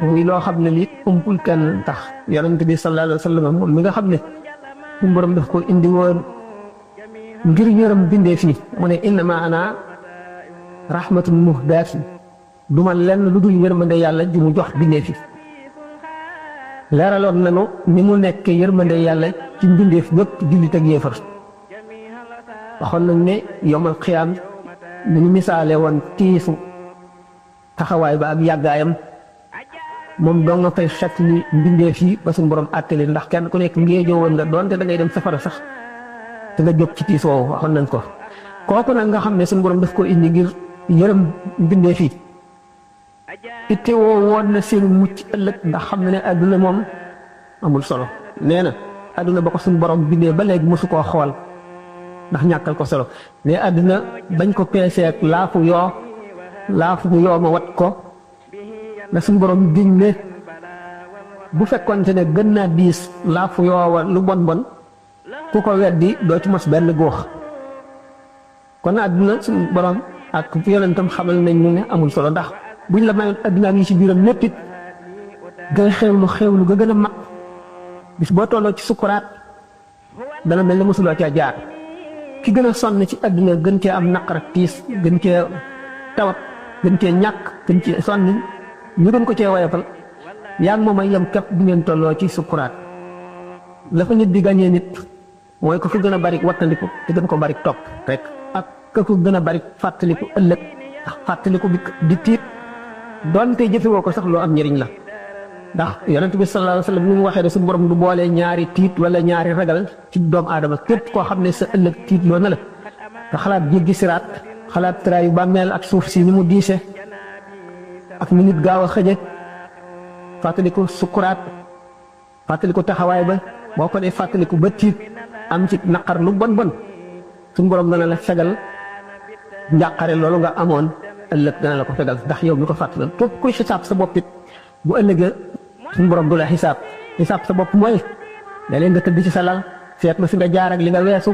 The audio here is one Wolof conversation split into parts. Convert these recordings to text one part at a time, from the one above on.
muy loo xam ne lii umpul kenn tax yonent bi sallallahu alayhi wa sallam moom mi nga xam ne suñu borom daf ko indi woon ngir yërëm bindee fii mu ne innama ana rahmatun muhdaatun du ma lenn lu dul yërmande yàlla ji mu jox bindee fi leeraloon nanu ni mu nekk yërmande yàlla ci mbindeef bépp jullit ak yéefar waxoon nañ ne yomal xiyaam ni ñu misaale woon tiisu taxawaay ba ak yàggaayam moom doo nga fay xet li mbindeef yi ba suñu borom àttali ndax kenn ku nekk ngéejoo woon nga doonte da ngay dem safara sax te nga jóg ci tiis woowu waxoon nañ ko kooku nag nga xam ne suñu borom daf ko indi ngir yërëm mbindeef yi itte woo woon na seen mucc ëllëg ndax xam ne àdduna moom amul solo nee na àdduna ba ko suñu borom bindee ba léegi mosu koo xool ndax ñàkkal ko solo ne àdduna bañ ko peesee ak laafu yoo ma wat ko la suñu borom giñ ne bu fekkonte ne gën naa diis laafu yoo wa lu bon bon ku ko weddi doo ci mos benn góox kon àdduna suñu borom ak yonentam xamal nañ ne amul solo ndax buñ la mayoon àdduna ngi ci biiram lépp it nga xewlu ga gën a mag bis boo tolloo ci sukkuraat dana mel ne mosuloo caa jaar ki gën a sonn ci àdduna gën cee am naqar ak tiis gën cee tawat gën cee ñàkk gën cee sonn ñu gën ko cee woyofal yaa ngi moom ay yem képp bu ngeen tolloo ci sukkuraat la fa nit di gañee nit mooy ko fa gën a bari wattandiku te gën ko bari topp rek ak ka ko gën a bari fàttaliku ëllëg ndax fàttaliku bi di tiit doonte jëfewoo ko sax loo am njëriñ la ndax yonent bi sallallahu alayhi wa sallam ni mu waxee ne suñu borom du boolee ñaari tiit wala ñaari ragal ci doomu aadama képp koo xam ne sa ëllëg tiit loo na la nga xalaat jéggi siraat xalaat traayu bàmmeel ak suuf si ni mu diise ak ni nit gaaw a xëje fàttaliku sukkuraat fàttaliku taxawaay ba boo ko dee fàttaliku ba tiit am ci naqar lu bon bon suñu borom dana la fegal njàqare loolu nga amoon ëllëg dana la ko fegal ndax yow mi ko fàttali képp kuy xisaab sa bopp it bu ëllëgee suñu borom du la xisaab sa bopp mooy da leen nga tëdd ci sa lal seet na fi nga jaar ak li nga weesu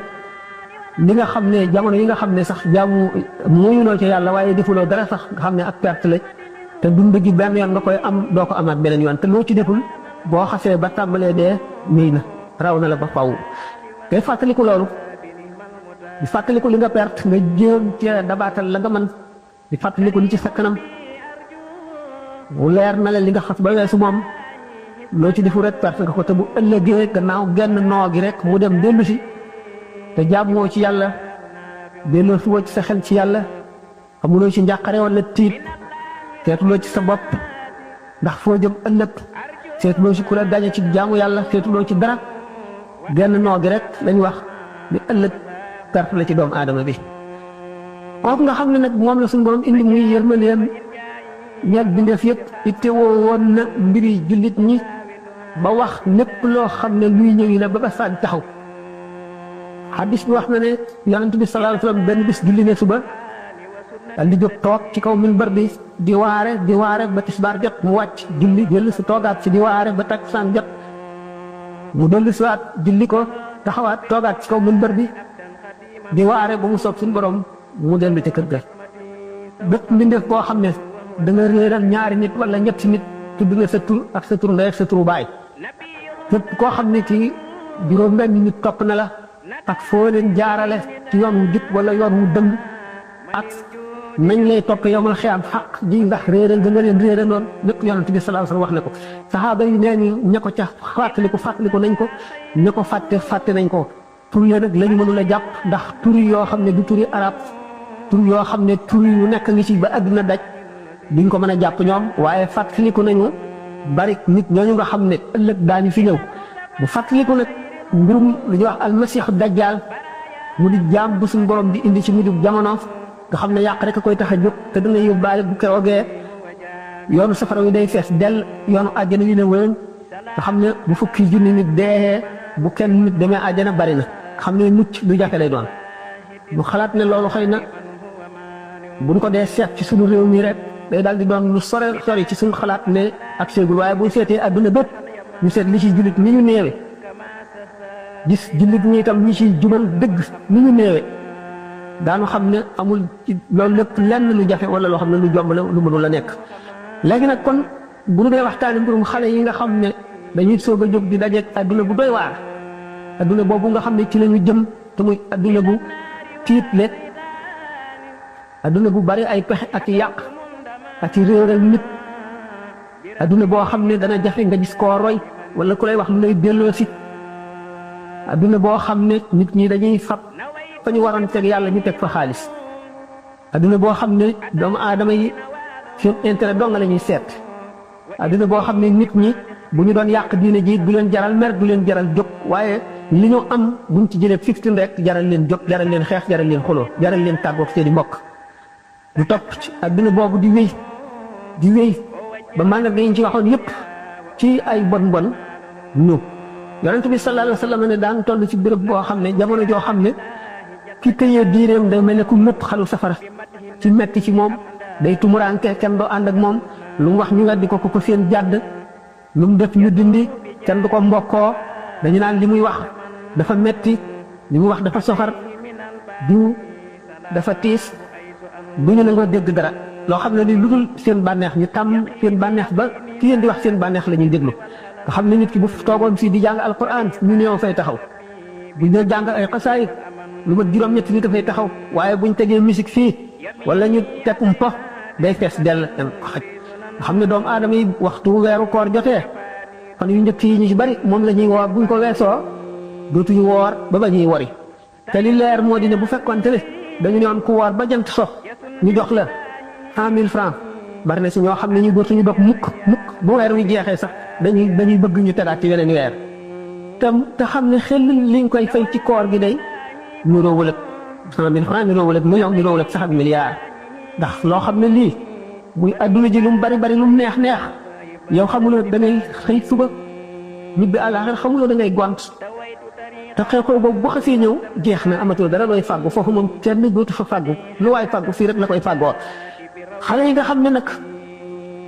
li nga xam ne jamono yi nga xam ne sax jaamu muyuloo ci yàlla waaye defuloo dara sax nga xam ne ak perte la te dund gi benn yoon nga koy am doo ko amaat beneen yoon te loo ci deful boo xasee ba tàmbalee dee miy na raw na la ba faw ngay fàttaliku loolu di fàttaliku li nga perte nga jéem cee dabaatal la nga mën di fàttaliku li ci sa kanam mu leer na la li nga xas ba weesu moom loo ci defu rek perte nga ko te bu ëllëgee gannaaw genn noo gi rek mu dem dellu si te jaamoo ci yàlla delloo si woo ci sa xel ci yàlla xamuloo ci njàqare wala tiit seetuloo ci sa bopp ndax foo jëm ëllëg seetuloo ci ku la gañe ci jaamu yàlla seetuloo ci dara genn noo gi rek lañ wax ni ëllëg perte la ci doomu aadama bi kooku nga xam ne nag moom la suñu borom indi muy yërmandeem ñeeg bindeef yëpp itte woo woon na mbiri jullit ñi ba wax lépp loo xam ne luy ñëwi la ba ba saa taxaw xadis bi wax na ne yonent bi sallallahu alayhi wa sallam benn bis julli ne suba dal di jóg toog ci kaw minbar bi di waare ba tisbaar jot mu wàcc julli jël si toogaat si di waare ba takkusaan jot mu dellu si waat julli ko taxawaat toogaat ci kaw minbar bi di waare ba mu soob suñu borom mu dellu ci kër ga bépp mbindeef boo xam ne da nga réeral ñaari nit wala ñetti nit tudd na sa tur ak sa tur ndey ak sa turu baay képp koo xam ne kii juróom benn nit topp na la ak foo leen jaarale ci yoon wu jub wala yoon wu dëng ak nañ lay topp yowmal xiyaam xaq ji ndax réeral da nga leen réeral noonu lépp yonent bi sallallahu alayhi wasallam wax ne ko saxaaba yi nee ñu ña ko ca fàttaliku nañ ko ña ko fàtte nañ ko tur ya nag lañu mënul a jàpp ndax tur yoo xam ne du turi arab tur yoo xam ne tur yu nekk ngi ci ba àdduna daj duñ ko mën a jàpp ñoom waaye fàttaliku nañu bari nit ñooñu nga xam ne ëllëg daañu fi ñëw bu fàttaliku nag mbirum lu ñuy wax almasiixu dajjaal mu di jaam bu suñu borom di indi ci mujjub jamono nga xam ne yàq rek a koy tax a jóg te dana yóbbaale bu keroogee yoonu safara wi day fees dell yoonu àjjana wi ne wéen nga xam ne bu fukki junni nit dee bu kenn nit demee àjjana bari na nga xam ne mucc lu jafe lay doon bu xalaat ne loolu xëy na buñ ko dee seet ci suñu réew mi rek day daal di doon lu sori ci suñu xalaat ne ak seegul waaye bu seetee adduna bépp ñu seet li ci jullit ni ñu néewe gis jullit ñi itam ñi ci jubal dëgg ni ñu néewe daanu xam ne amul ci loolu lépp lenn lu jafe wala loo xam ne lu jomb la lu mënul la nekk léegi nag kon bu ñu dee waxtaane mbirum xale yi nga xam ne dañuy soog a jóg di dajeeg adduna bu doy waar adduna boobu nga xam ne ci la ñu jëm te muy adduna bu tiitle adduna bu bari ay pexe ak yàq ak i réeral nit adduna boo xam ne dana jafe nga gis koo roy wala ku lay wax lu lay delloo si adduna boo xam ne nit ñi dañuy fab fa ñu waroon teg yàlla ñu teg fa xaalis adduna boo xam ne doomu aadama yi seen intérêt dong la ñuy seet adduna boo xam ne nit ñi bu ñu doon yàq diine ji du leen jaral mer du leen jaral jóg waaye li ñu am buñ ci jëlee 15 rek jaral leen jóg jaral leen xeex jaral leen xuloo jaral leen tàggoog seeni mbokk du topp ci adduna boobu di wéy ba màndarga yi ñu ci waxoon yépp ci ay bon ñu yonent bi sallallahu alayhi wa sallam ne daan toll ci béréb boo xam ne jamono joo xam ne ki tëyee diineem day mel ne ku nëpp xalu safara ci metti ci moom day tumuraanke kenn doo ànd ak moom lu mu wax ñu weddi ko ko seen jàdd lu mu def ñu dindi kenn du ko mbokkoo dañu naan li muy wax dafa metti li muy wax dafa soxar diw dafa tiis du ñu nangoo dégg dara loo xam ne ni lu dul seen bànneex ñu tàmm seen bànneex ba ki leen di wax seen bànneex la ñuy déglu nga xam ne nit ki bu toogoon fii di jàng alquran ñu néew fay taxaw bu ñu jàng ay xasaayid lu mat juróom-ñetti nit dafay taxaw waaye buñ tegee musique fii wala ñu teg po day fees dell ko xaj nga xam ne doomu aadama yi waxtu weeru koor jotee fan yu njëkk yi ñu ci bari moom la ñuy woor buñ ko weesoo dootuñu woor ba ñuy wori te li leer moo di ne bu fekkoon te dañu ne woon ku woor ba jant so ñu jox la 100 000 francs bari na si ñoo xam ne ñu dootuñu dog mukk bu weer wi jeexee sax dañuy bëgg ñu tegaat ci weneen weer te xam ne xel liñ koy fay ci koor gi day ñu roowul ak 100 000 francs ñu roowul ak million ñu roowul ak sax ak milliard ndax loo xam ne lii muy adduna ji lu mu bari lu mu neex yow xamuloo da ngay xëy suba ñibbi àllaaxira xamuloo da ngay gont te xew-xew boobu bu xasee ñëw jeex na amatul dara looy fàggu foofu moom kenn dootu fa fàggu lu waay fàggu fii rek la koy fàggoo xale yi nga xam ne nag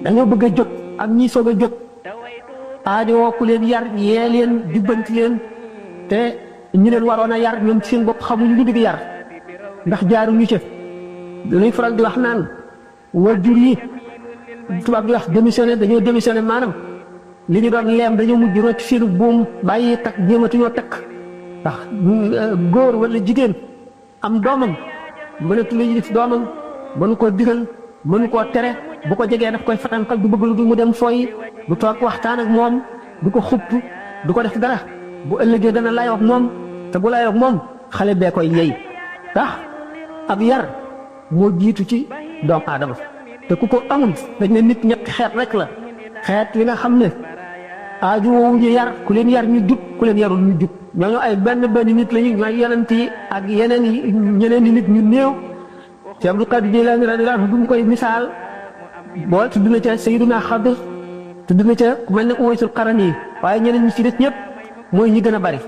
dañoo bëgg a jóg ak ñi soog a jóg aajowoo ku leen yar yee leen jubbanti leen te ñu leen waroon a yar ñoom ci seen bopp xamuñu lu di yar ndax jaaruñu ca dañuy faral di wax naan waajur yi tubaab di wax dañoo démissionné maanaam li ñu doon leem dañoo mujj rocc seenu buum bàyyi takk jéematuñoo takk ndax góor wala jigéen am doomam mënatu la yilif doomam mënu koo digal mënu koo tere bu ko jegee daf koy fatanqal du bëgg lu mu dem fooyi du toog waxtaan ak moom du ko xupp du ko def dara bu ëllëgee dana layoo ak moom te bu layoo ak moom xale bee koy yey ndax ab yar moo jiitu ci doomu aadama te ku ko amul dañ ne nit ñetti xeet rek la xeet wi nga xam ne aaju woowu ñu yar ku leen yar ñu jub ku leen yarul ñu jub ñooñu ay benn nit lañu ñooy yonent yi ak yeneen yi ñeneen nit ñu néew ci Abdul Qadir Jilaani radiyallaahu anhu bu mu koy misaal boo tudd na ca Sayyiduna Xadir tudd na ca ku mel ne Uwaysul Qarani yi waaye ñeneen ñi ci des ñëpp mooy ñi gën a bari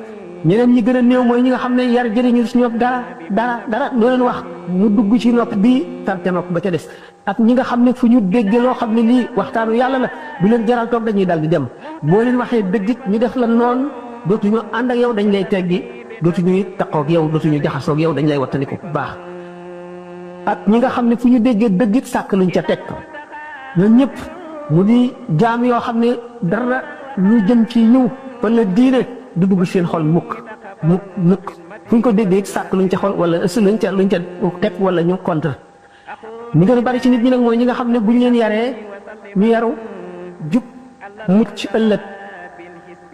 ñeneen ñi gën a néew mooy ñi nga xam ne yar jëriñu si ñoom dara loo leen wax mu dugg ci nopp bii tarte nopp ba ca des ak ñi nga xam ne fu ñu dégg loo xam ne lii waxtaanu yàlla la bu leen jaral toog dañuy dal di dem boo leen waxee dëggit ñu def la noonu dootuñu ànd ak yow dañ lay teggi dootuñu taqoog yow dootuñu jaxasoog yow dañ lay wattandiku bu baax ak ñi nga xam ne fu ñu déggee dëggit sàkk luñ ca teg ñoom ñëpp mu di jaam yoo xam ne dara lu jëm ci ñëw wala diine du dugg seen xol mukk fu ñu ko déggee sàkk luñ ca xol wala ëss luñ ca teg wala ñu contre ñi gën a bari ci nit ñi nag mooy ñi nga xam ne buñ leen yaree ñu yaru jub mucc ëllëg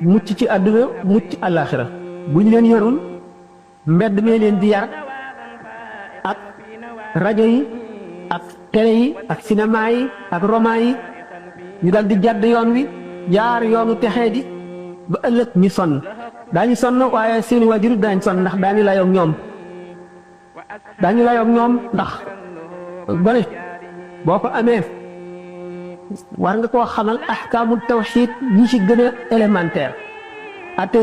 mucc ci àdduna mucc àllaaxira buñ leen yarul mbedd mee leen di yar ak rajo yi ak télé yi ak cinéma yi ak roman yi ñu dal di jàdd yoon wi jaar yoonu texee di ba ëllëg ñu sonn daañu sonn waaye seeni waajur daañu sonn ndax daañu layoog ñoom ndax gone boo ko amee war nga koo xamal ahkaamul tawxiid yi ci gën a élémentaire ate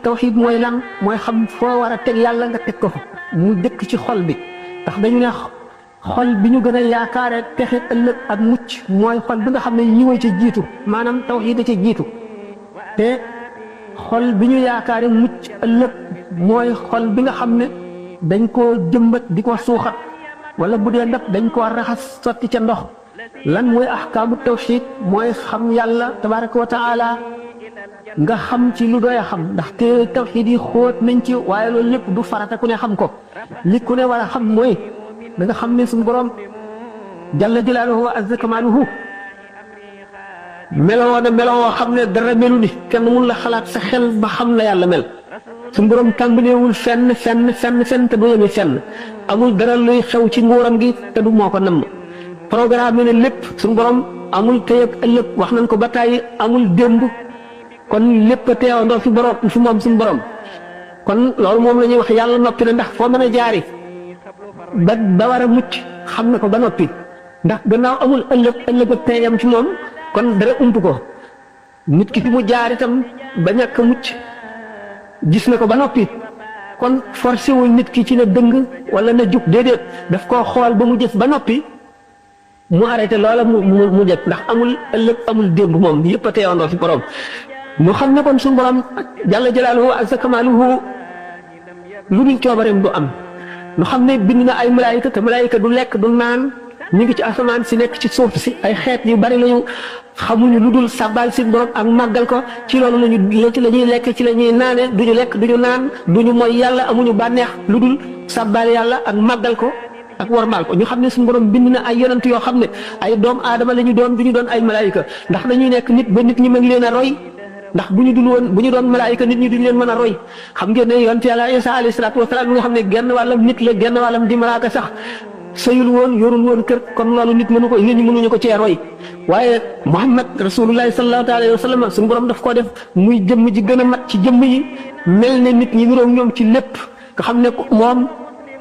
tawxiid mooy lan mooy xam foo war a teg yàlla nga teg ko fa mu dëkk ci xol bi ndax dañu ne xol bi ñu gën a yaakaare texe ëllëg ak mucc mooy xol bi nga xam ne yiwa ca jiitu maanaam tawxiid a ca jiitu te xol bi ñu yaakaare mucc ëllëg mooy xol bi nga xam ne dañ koo jëmbat di ko suuxat wala bu dee ndab dañ koo raxas sotti ca ndox lan mooy ahkaamu tawxiid mooy xam yàlla tabaraka wa taala nga xam ci lu doy a xam ndax te tawxiid yi xóot nañ ci waaye loolu lépp du farata ku ne xam ko li ku ne war a xam mooy da nga xam ne suñu borom jalla jalaaluhu wa azza kamaaluhu meloo na meloo xam ne dara melu ni kenn mun la xalaat sa xel ba xam la yàlla mel suñu borom tàmbaleewul fenn te du yemi fenn amul dara luy xew ci nguuram gi te du moo ko namm programme ne lépp suñu borom amul tey ak ëllëg wax nañ ko ba tàyyi amul démb kon lépp a teewandoo fi borom fi moom suñu borom kon loolu moom la ñuy wax yàlla noppi na ndax foo mën a jaari ba war a mucc xam na ko ba noppi ndax gannaaw amul ëllëg ak teeyam ci moom kon dara ump ko nit ki fi mu jaar itam ba ñàkk a mucc gis na ko ba noppi kon forcé wul nit ki ci na dëng wala na jub déedéet daf koo xool ba mu jëf ba noppi mu arrêté loola mu jëf ndax amul ëllëg amul démb moom yëpp a teewandoo fi borom ñu xam ne kon suñu borom jalla jalaaluhu ak sa kamaaluhu lu dul coobareem du am ñu xam ne bind na ay malaayika te malaayika du lekk du naan ñu ngi ci asamaan si nekk ci suuf si ay xeet yu bari lañu xamuñu lu dul sàbbaal si borom ak màggal ko ci loolu lañu ci la ñuy lekk ci la ñuy naane duñu lekk duñu naan duñu mooy yàlla amuñu bànneex lu dul sàbbaal yàlla ak màggal ko ak warmaal ko ñu xam ne suñu borom bind na ay yonent yoo xam ne ay doom aadama la ñu doon duñu doon ay malaayika ndax dañuy nekk nit ba nit ñi mën leen a roy ndax bu ñu doon malaayika nit ñi duñu leen mën a roy xam ngeen ne yonent yàlla Isa alayhi salaatu wasalaam mi nga xam ne genn wàllam nit la genn wàllam di malaaka sax sëyul woon yorul woon kër kon loolu nit ñi mënuñu ko cee roy waaye Muhammad rasulullahi sallallahu alayhi wa sallam suñu borom daf koo def muy jëmm ji gën a mat ci jëmm yi mel ne nit ñi niroog ñoom ci lépp nga xam ne moom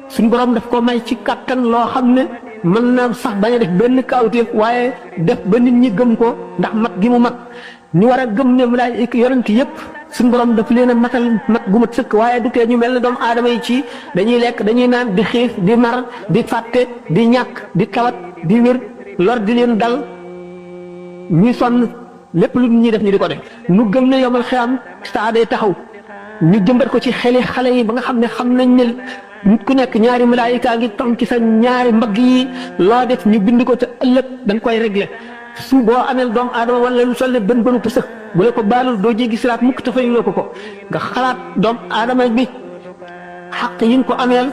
suñu borom daf ko may ci kattan loo xam ne mën na sax bañ a def benn kawteef waaye def ba nit ñi gëm ko ndax mat gi mu mat ñu war a gëm ne malaayika yonent yëpp suñu borom daf leen a matal mat gu mat sëkk waaye du tee ñu mel ne doomu aadama yi ci dañuy lekk dañuy naan di xiif di mar di fàtte di ñàkk di tawat di wér lor di leen dal ñuy sonn lépp lu ñuy def ñu di ko def nu gëm ne yomal xiyam saa day taxaw ñu jëmbat ko ci xeli xale yi ba nga xam ne xam nañ ne nit ku nekk ñaari malaayika ngi tom ci sa ñaari mbagg yi loo def ñu bind ko te ëllëg dañ koy réglé su boo ameel doomu aadama wala lu sol ne bën bënu pësëx bu la ko baalul doo jéggi siraat mukk te fayuloo ko nga xalaat doomu aadama bi xaq yi nga ko ameel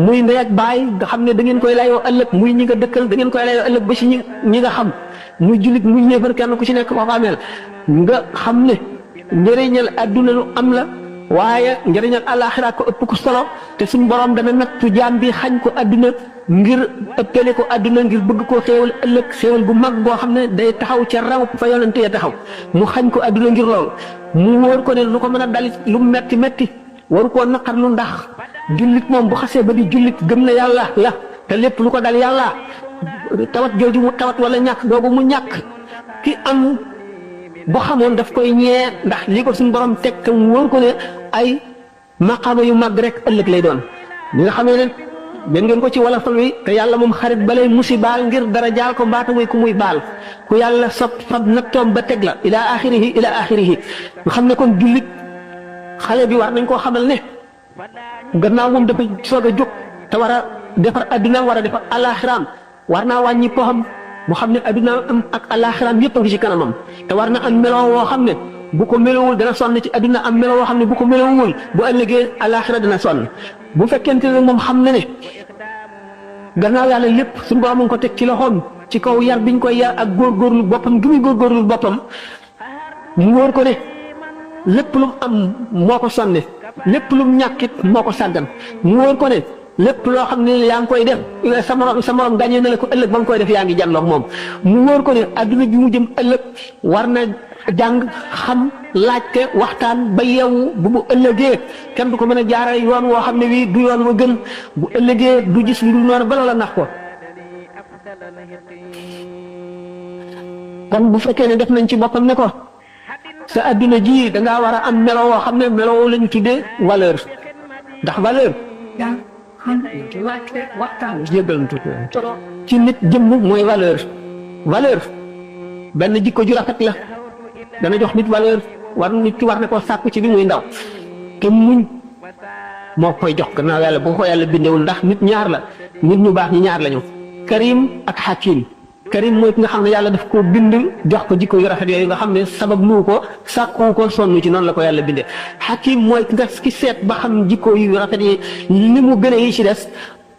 muy ndey ak baay nga xam ne da ngeen koy layoo ëllëg muy ñi nga dëkkal da ngeen koy layoo ëllëg ba ci ñi nga xam muy jullit muy ñéefar kenn ku ci nekk ko ameel nga xam ne njëriñal adduna lu am la waaye njëriñal àllaaxira ko ëpp ko solo te suñu borom dana nattu jaam bi xañ ko adduna ngir ëppale ko adduna ngir bëgg koo xéewal ëllëg xéewal bu mag boo xam ne day taxaw ca raw fa yonante ya taxaw mu xañ ko adduna ngir loolu mu wóor ko ne lu ko mën a dalit lu metti metti waru koo naqar lu ndax jullit moom bu xasee ba di jullit gëm na yàlla la te lépp lu ko dal yàlla tawat jooju mu tawat wala ñàkk googu mu ñàkk ki am bu xamoon daf koy ñee ndax li ko suñu borom teg te mu wóor ko ne ay maqaama yu mag rek ëllëg lay doon li nga xamee ne den ngeen ko ci wala fal wi te yàlla moom xarit balay musibaal ngir dara jaal ko mbaata muy ku muy baal ku yàlla sob fab nattoom ba teg la ila axirihi nga xam ne kon jullit xale bi war nañ koo xamal ne gannaaw moom dafa soog a jóg te war a defar adduna war a defar alaxiraam war naa wàññi ko xam mu xam ne adduna am ak alaxiraam yëpp a ngi ci kanamam te war na am meloo woo xam ne bu ko melowul dana sonn ci adduna am meloo woo xam ne bu ko melowul bu ëllëgee alaxira dana sonn bu fekkente ne moom xam na ne gannaaw yàlla lépp suñu borom ko teg ci loxoom ci kaw yar biñ koy yar ak góorgóorlu boppam gi muy góorgóorlu boppam mu wóor ko ne lépp lu mu am moo ko sonne lépp lu mu ñàkkit moo ko sàggan mu wóor ko ne lépp loo xam ne yaa ngi koy def sa morom gàññee na la ko ëllëg ba nga koy def yaa ngi jànloog moom mu wóor ko ne adduna bi mu jëm ëllëg war na jàng xam laajte waxtaan ba yeewu bu mu ëllëgee kenn du ko mën a jaarale yoon woo xam ne wii du yoon wa gën bu ëllëgee du gis lu dul noonu ba loola nax ko kon bu fekkee ne def nañ ci boppam ne ko sa adduna ji dangaa war a am melo woo xam ne melo la ñu tuddee valeur ndax valeur ci nit jëmm mooy valeur benn jikko ju rafet la dana jox nit valeur nit ki war na koo sàkku ci bi muy ndaw te muñ moo koy jox gannaaw yàlla boo ko yàlla bindewul ndax nit ñaar la nit ñu baax ñi ñaar lañu karim ak hakim karim mooy ki nga xam ne yàlla daf ko bind jox ko jikko yu rafet yooyu nga xam ne sabab lu ko sàkku ko sonn ci noonu la ko yàlla bindee xakim mooy ki seet ba xam jikko yu rafet yi ni mu gën a yi ci des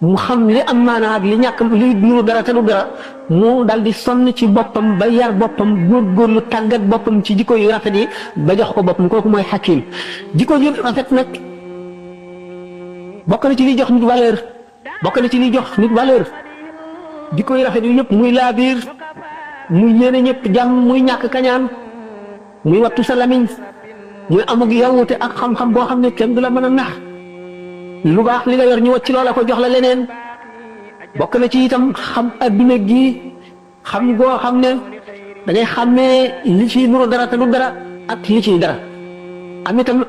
mu xam li am maanaa ak li ñàkk li nuru dara te du dara mu dal di sonn ci boppam ba yar boppam góorgóorlu tàggat boppam ci jikko yu rafet yi ba jox ko boppam kooku mooy xakim jikko yu rafet nag bokk na ci liy jox nit valeur bokk na ci liy jox nit valeur jikko yu rafet yu ñëpp muy laabiir muy yéene ñëpp jàmm muy ñàkk kañaan muy wattu sa lamiñ muy amug yawute ak xam-xam boo xam ne kenn du la mën a nax lu baax li nga yor ñu wacc loola ko jox la leneen bokk na ci itam xam adduna gi xam goo xam ne da ngay xàmmee li ci nuru dara te du dara ak li ci dara am itam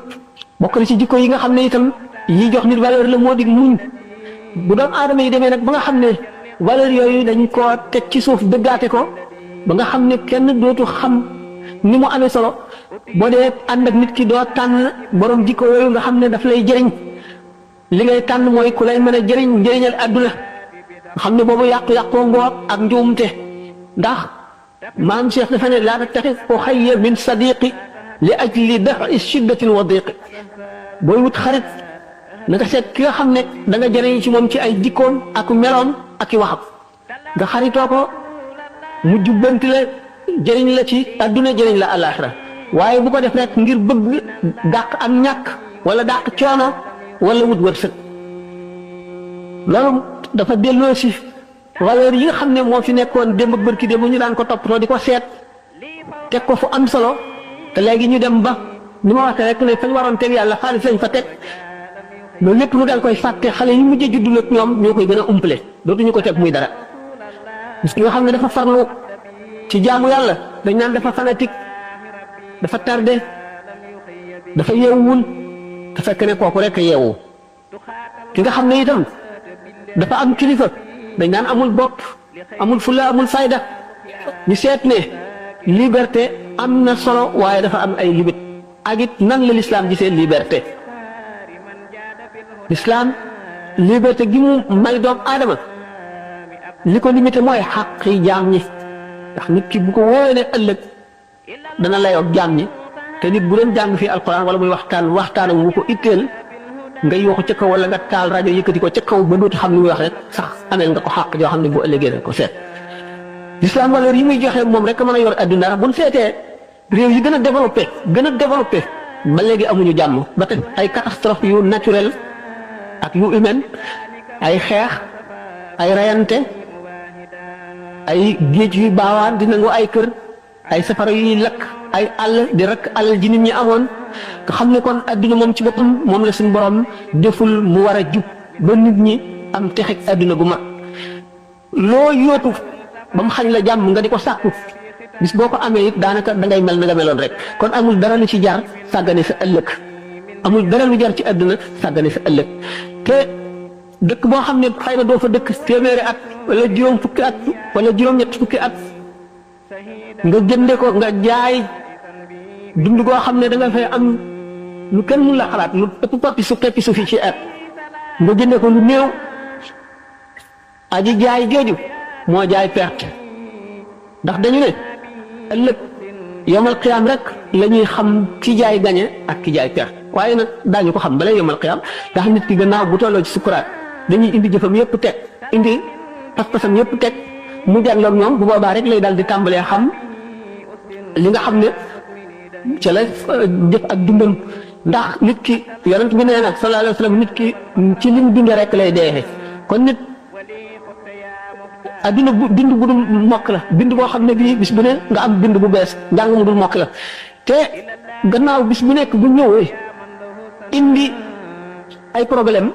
bokk na ci jikko yi nga xam ne itam yi jox nit valeur la moo di muñ bu doom aadama yi demee nag ba nga xam ne valeur yooyu dañ koo teg ci suuf dëggaate ko ba nga xam ne kenn dootu xam ni mu amee solo boo dee ànd ak nit ki doo tànn borom jikko yooyu nga xam ne daf lay jëriñ li ngay tànn mooy ku lay mën a jëriñ njëriñal àdduna nga xam ne boobu yàqu-yàqoo ngoog ak njuumte ndax maam Cheikh dafa ne laa tattaxis ko xayya min sadiqi li ajli dafi shiddatin wa diqi booy wut xarit na nga seet ki nga xam ne da nga jëriñ ci moom ci ay jikkoom ak meloom ak i waxam nga xaritoo ko mu jubbanti la jëriñ la ci àdduna jëriñ la àllaaxira waaye bu ko def rek ngir bëgg dàq am ñàkk wala dàq coono wala wut wërsëg loolu dafa delloo si valeur yi nga xam ne moo fi nekkoon démb ak bërki démb ñu daan ko toppatoo di ko seet teg ko fu am solo te léegi ñu dem ba ni ma waxee rek ne fañ waroon teg yàlla xaalis lañ fa teg loolu lépp lu dal koy fàtte xale yi mujj juddul ak ñoom ñoo koy gën a umpale dootuñu ko teg muy dara parce que nga xam ne dafa farlu ci jaamu yàlla dañ naan dafa fanatique dafa tardé dafa yeewul te fekk ne kooku rek a yeewu ki nga xam ne itam dafa am kilifa dañ naan amul bopp amul fulla amul fayda ñu seet ne liberté am na solo waaye dafa am ay limite ak it nan la l'islam gisee liberté l'islam liberté gi mu may doom aadama li ko limité mooy xaqi jaam ñi ndax nit ki bu ko wóoree ne ëllëg dana layoog jaam ñi te nit bu doon jàng fii alquran wala muy waxtaanam mu ko itteel nga yooxu ca kaw wala nga taal rajo yëkkati ko ca kaw ba dootu xam ni muy wax rek sax ameel nga ko xàq joo xam ne bu ëllëgee na ko seet l'islam valeur yi muy joxe moom rek mën a yor adduna bu ñu seetee réew yi gën a développé ba léegi amuñu jàmm ba tey ay catastrophe yu naturel ak yu humaine ay xeex ay rayante ay géej yu baawaan di nangu ay kër ay safara yuy lakk ay àll di rakk alal ji nit ñi amoon nga xam ne kon adduna moom ci boppam moom la suñu borom deful mu war a jub ba nit ñi am texeg adduna gu mag loo yóotu ba mu xañ la jàmm nga di ko sàkku bis boo ko amee it daanaka dangay mel na nga meloon rek kon amul dara lu ci jar sàggane sa ëllëg amul dara lu jar ci adduna sàggane sa ëllëg te dëkk boo xam ne xëy na doo fa dëkk téeméeri at wala juróom fukki at wala juróom-ñett fukki at nga jënde ko nga jaay dund goo xam ne da nga fay am lu kenn mun la xalaat lu ëpp peppi su fi ci at nga jënde ko lu néew aji jaay jooju moo jaay perte ndax dañu ne ëllëg yomal xiyaam rek la ñuy xam ki jaay gañe ak ki jaay perte waaye nag daañu ko xam balay yomal xiyaam ndax nit ki gannaaw bu tolloo ci sukuraat dañuy indi jëfam yëpp teg indi pas-pasam yëpp teg mu jàlloog ñoom bu boobaa rek lay daal di tàmbalee xam li nga xam ne ca la jëf ak dundam ndax nit ki yonent bi nee nag sallallahu alayhi wa sallam nit ki ci li mu dundee rek lay dee kon nit adduna bu bind bu dul mokk la bind boo xam ne bii bis bu ne nga am bind bu bees njàng mu dul mokk la te gannaaw bis bu nekk bu ñëwee indi ay problème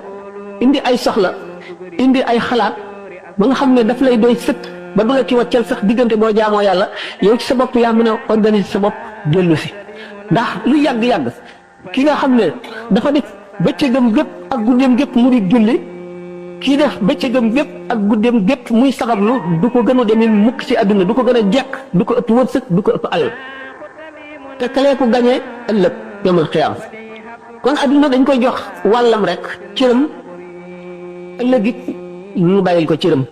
indi ay soxla indi ay xalaat ba nga xam ne daf lay doy sëkk ba du la ci wàccal sax diggante boo jaamoo yàlla yow ci sa bopp yaa mën a organiser sa bopp dellu si ndax lu yàgg-yàgg ki nga xam ne dafa def bëccëgam gépp ak guddeem gépp mu di julli kii def bëccëgam gépp ak guddeem gépp muy saxablu du ko gën a demee mukk ci àdduna du ko gën a jekk du ko ëpp wërsëg du ko ëpp alal te kalee ko gañee ëllëg yomal xiyaam kon àdduna dañ koy jox wàllam rek cëram ëllëg it ñu bàyyil ko cëram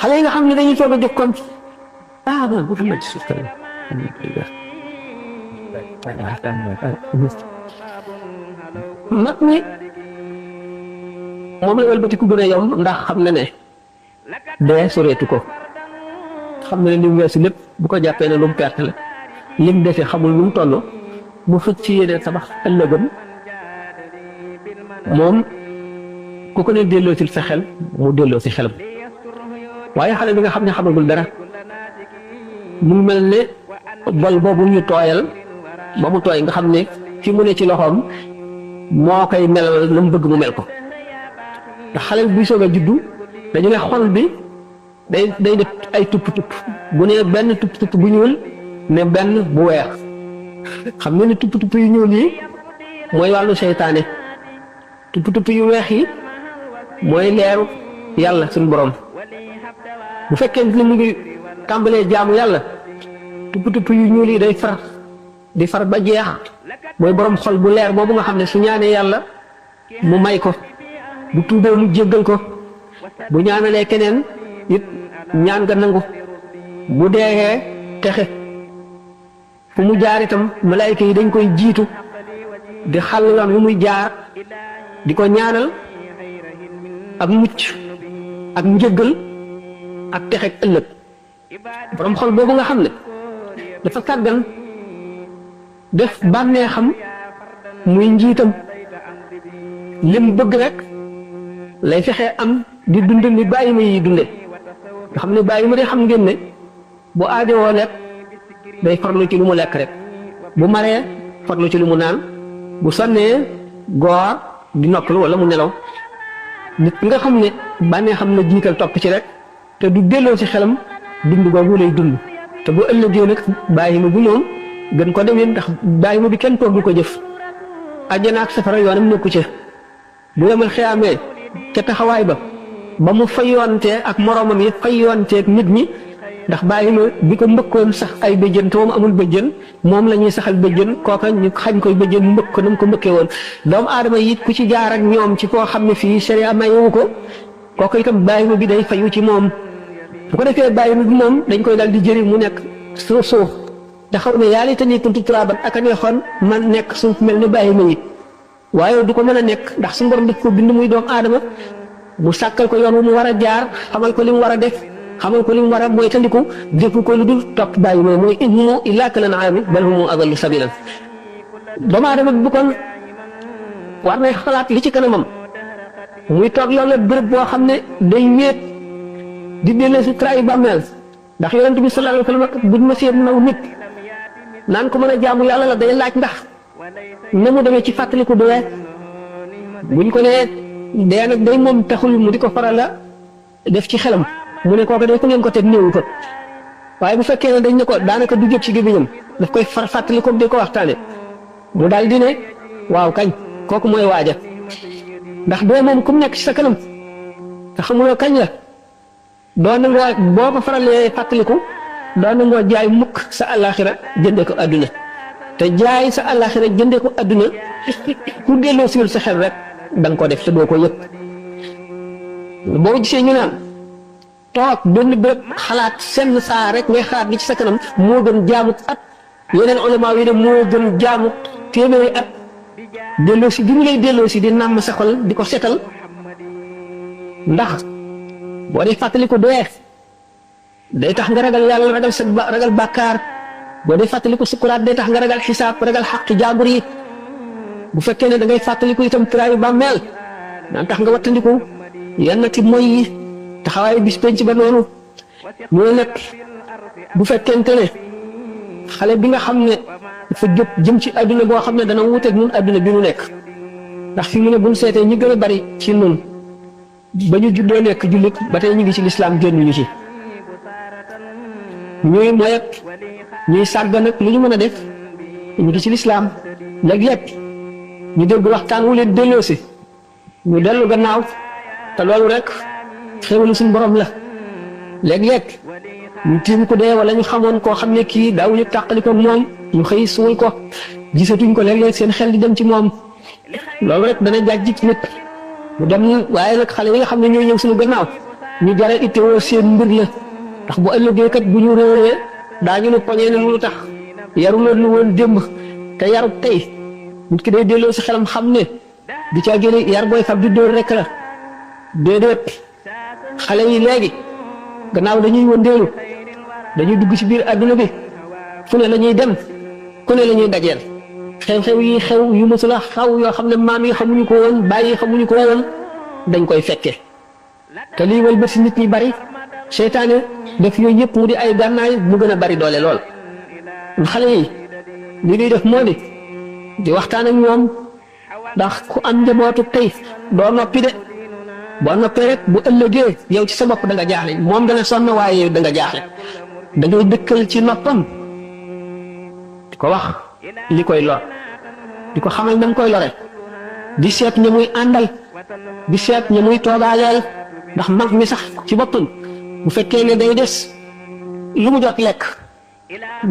xale yi nga xam ne dañuy soog a jóg kon non bu ma ci suuf kër mag mi moom la wëlbati ku gën a yomb ndax xam na ne dee soreetu ko xam na ne li mu weesu lépp bu ko jàppee ne lu mu perte la lim defee xamul lu mu toll mu fëcc ci yeneen tabax ëllëgam moom ku ko ne delloo ci sa xel mu delloo ci xelam waaye xale bi nga xam ne xamagul dara mu mel ne bol boobu ñu tooyal ba mu tooy nga xam ne fi mu ne ci loxoom moo koy melal na mu bëgg mu mel ko ndax xale bi buy soog a juddu dañu ne xol bi day def ay tupp-tupp bu ne benn tupp-tupp bu ñuul ne benn bu weex xam nga ne tupp-tupp yu ñuul yi mooy wàllu seytaane tupp-tupp yu weex yi mooy leeru yàlla suñu borom bu fekkee ni mu ngi tàmbalee jaamu yàlla tupp-tupp yu ñuul yi day far di far ba jeex mooy borom xol bu leer boobu nga xam ne su ñaanee yàlla mu may ko bu tuubee mu jéggal ko bu ñaanalee keneen it ñaan nga nangu bu deexee texe fu mu jaar itam malaayka yi dañ koy jiitu di xàll yoon yu muy jaar di ko ñaanal ak mucc ak njëggal ak texek ëllëg borom xol boobu nga xam ne dafa sàggan def bànnee xam muy njiitam lim bëgg rek lay fexe am di dund ni bàyyi ma yi dunde nga xam ne bàyyi ma de xam ngeen ne bu aajowoo lekk day farlu ci lu mu lekk rek bu maree farlu ci lu mu naan bu sonnee goor di noppalu wala mu nelaw nit nga xam ne bànnee xam na jiital topp ci rek te du delloo ci xelam dund googu lay dund te bu ëllëgee nag bàyyi ma bu ñoom gën ko demee ndax bàyyi ma bi kenn toog du ko jëf àjjana ak safara yoonam nekku ca bu yemal xiyaamee ca taxawaay ba mu fayoonte ak moroomam yi fayoonteeg nit ñi ndax bàyyi ma bi ko mbëkkoon sax ay bëjjën te moom amul bëjjën moom la ñuy saxal bëjjën kooka ñu xañ koy bëjjën mbëkk ko na mu ko mbëkkee woon doomu aadama yi ku ci jaar ak ñoom ci koo xam ne fii sharia mayewu ko kooka itam bàyyi ma bi day fayu ci moom bu ko defee bàyyi ma bi moom dañ koy dal di jëri mu nekk suuf da xaw ne yàlla itam kuntu turaaban ak a neexoon man nekk suuf mel ni bàyyi ma yi waaye du ko mën a nekk ndax suñu borom daf ko bind muy doomu aadama mu sàkkal ko yoon wu mu war a jaar xamal ko li mu war a def xamal ko li mu war a mooy tandiku defu ko lu dul topp bàyyi ma mooy in humu illaa kal an'aami bal hum adallu sabiilan doomu aadama bi bu kon war nay xalaat li ci kanamam muy toog loolu bërëb boo xam ne day wéet di dellee si trahi bàmmeel ndax yonent bi sallallahu alayhi wa sallam buñ ma seet naw nit naan ko mën a jaamu yàlla la day laaj ndax na mu demee ci fàttaliku doyee buñ ko nee dee nag day moom taxul mu di ko faral la def ci xelam mu ne kooku day ko ngeen ko teg néewu ko waaye bu fekkee ne dañ ne ko daanaka du jot ci gémmiñam daf koy fàttaliku di ko waxtaane mu daal di ne waaw kañ kooku mooy waaja ndax dee moom ku mu nekk ci sa kanam te xamuloo kañ la doo nangoo boo ko faralee fàttaliku doo nangoo jaay mukk sa àllaaxira jënde ko adduna te jaay sa àllaaxira jënde ko adduna ku delloo siwul sa xel rek da nga ko def te doo ko yëg boo gisee ñu naan toog benn béréb xalaat senn saa rek ngay xalaat li ci sa kanam moo gën jaamu at yeneen ulama yi ne moo gën jaamu téeméeri at delloo si bi mu lay delloo si di nàmm sa xol di ko setal ndax boo dee fàttali ko doyee day tax nga ragal yàlla ragal sa ragal bàkkaar boo dee fàttali ko sukuraat day tax nga ragal xisaab ragal xaqi jaambur yi bu fekkee ne da ngay fàttaliku itam tiraayu bàmmeel daan tax nga wattandiku yenn ti mooy yi taxawaayu bis penc ba noonu ñu ne nag bu fekkente ne xale bi nga xam ne dafa jóg jëm ci adduna boo xam ne dana wuuteeg ñun adduna bi mu nekk ndax fi mu ne buñ seetee ñi gën a bari ci nun ba ñu juddoo nekk jullit ba tey ñu ngi ci lislaam génnuñu ci ñuy moyet ñuy sàggan nag lu ñu mën a def ñu ngi ci lislaam léeg-léeg ñu dégg waxtaan wu leen delloosi ñu dellu gannaaw te loolu rek xéwalu suñu borom la léeg-léeg ñu tiim ko dee wala ñu xamoon koo xam ne kii daawuñu tàqali ko moom ñu xëy suul ko gisatuñ ko léeg-léeg seen xel di dem ci moom loolu rek dana jàjj ci nit mu dem waaye nag xale yi nga xam ne ñooy ñëw suñu gannaaw ñu jare ittewoo seen mbir la ndax bu ëllëgee kat bu ñu réeree daañu ne poñee ne lu tax yaru la lu woon démb te yaru tey nit ki day delloo si xelam xam ne di caa génne yar booy fab di dóor rek la déedéet xale yi léegi gannaaw dañuy wëndeelu dañuy dugg ci biir adduna bi fu ne la ñuy dem ku ne la ñuy dajeel xew-xew yi xew yu mësula xaw yoo xam ne maam yi xamuñu ko woon bàyyi xamuñu ko woon dañ koy fekke te lii wal ba si nit ñi bari seytaane def yooyu yëpp mu di ay gànnaay mu gën a bari doole lool xale yi li ñuy def moo di waxtaan ak ñoom ndax ku am njabootu tey doo noppi de boo noppee rek bu ëllëgee yow ci sa bopp da nga jaaxle moom dana sonn waaye yow da nga jaaxle da ngay dëkkal ci noppam di ko wax li koy lor di ko xamal na nga koy lore di seet ña muy àndal di seet ña muy toogaaleel ndax mag mi sax ci boppam bu fekkee ne day des lu mu jot lekk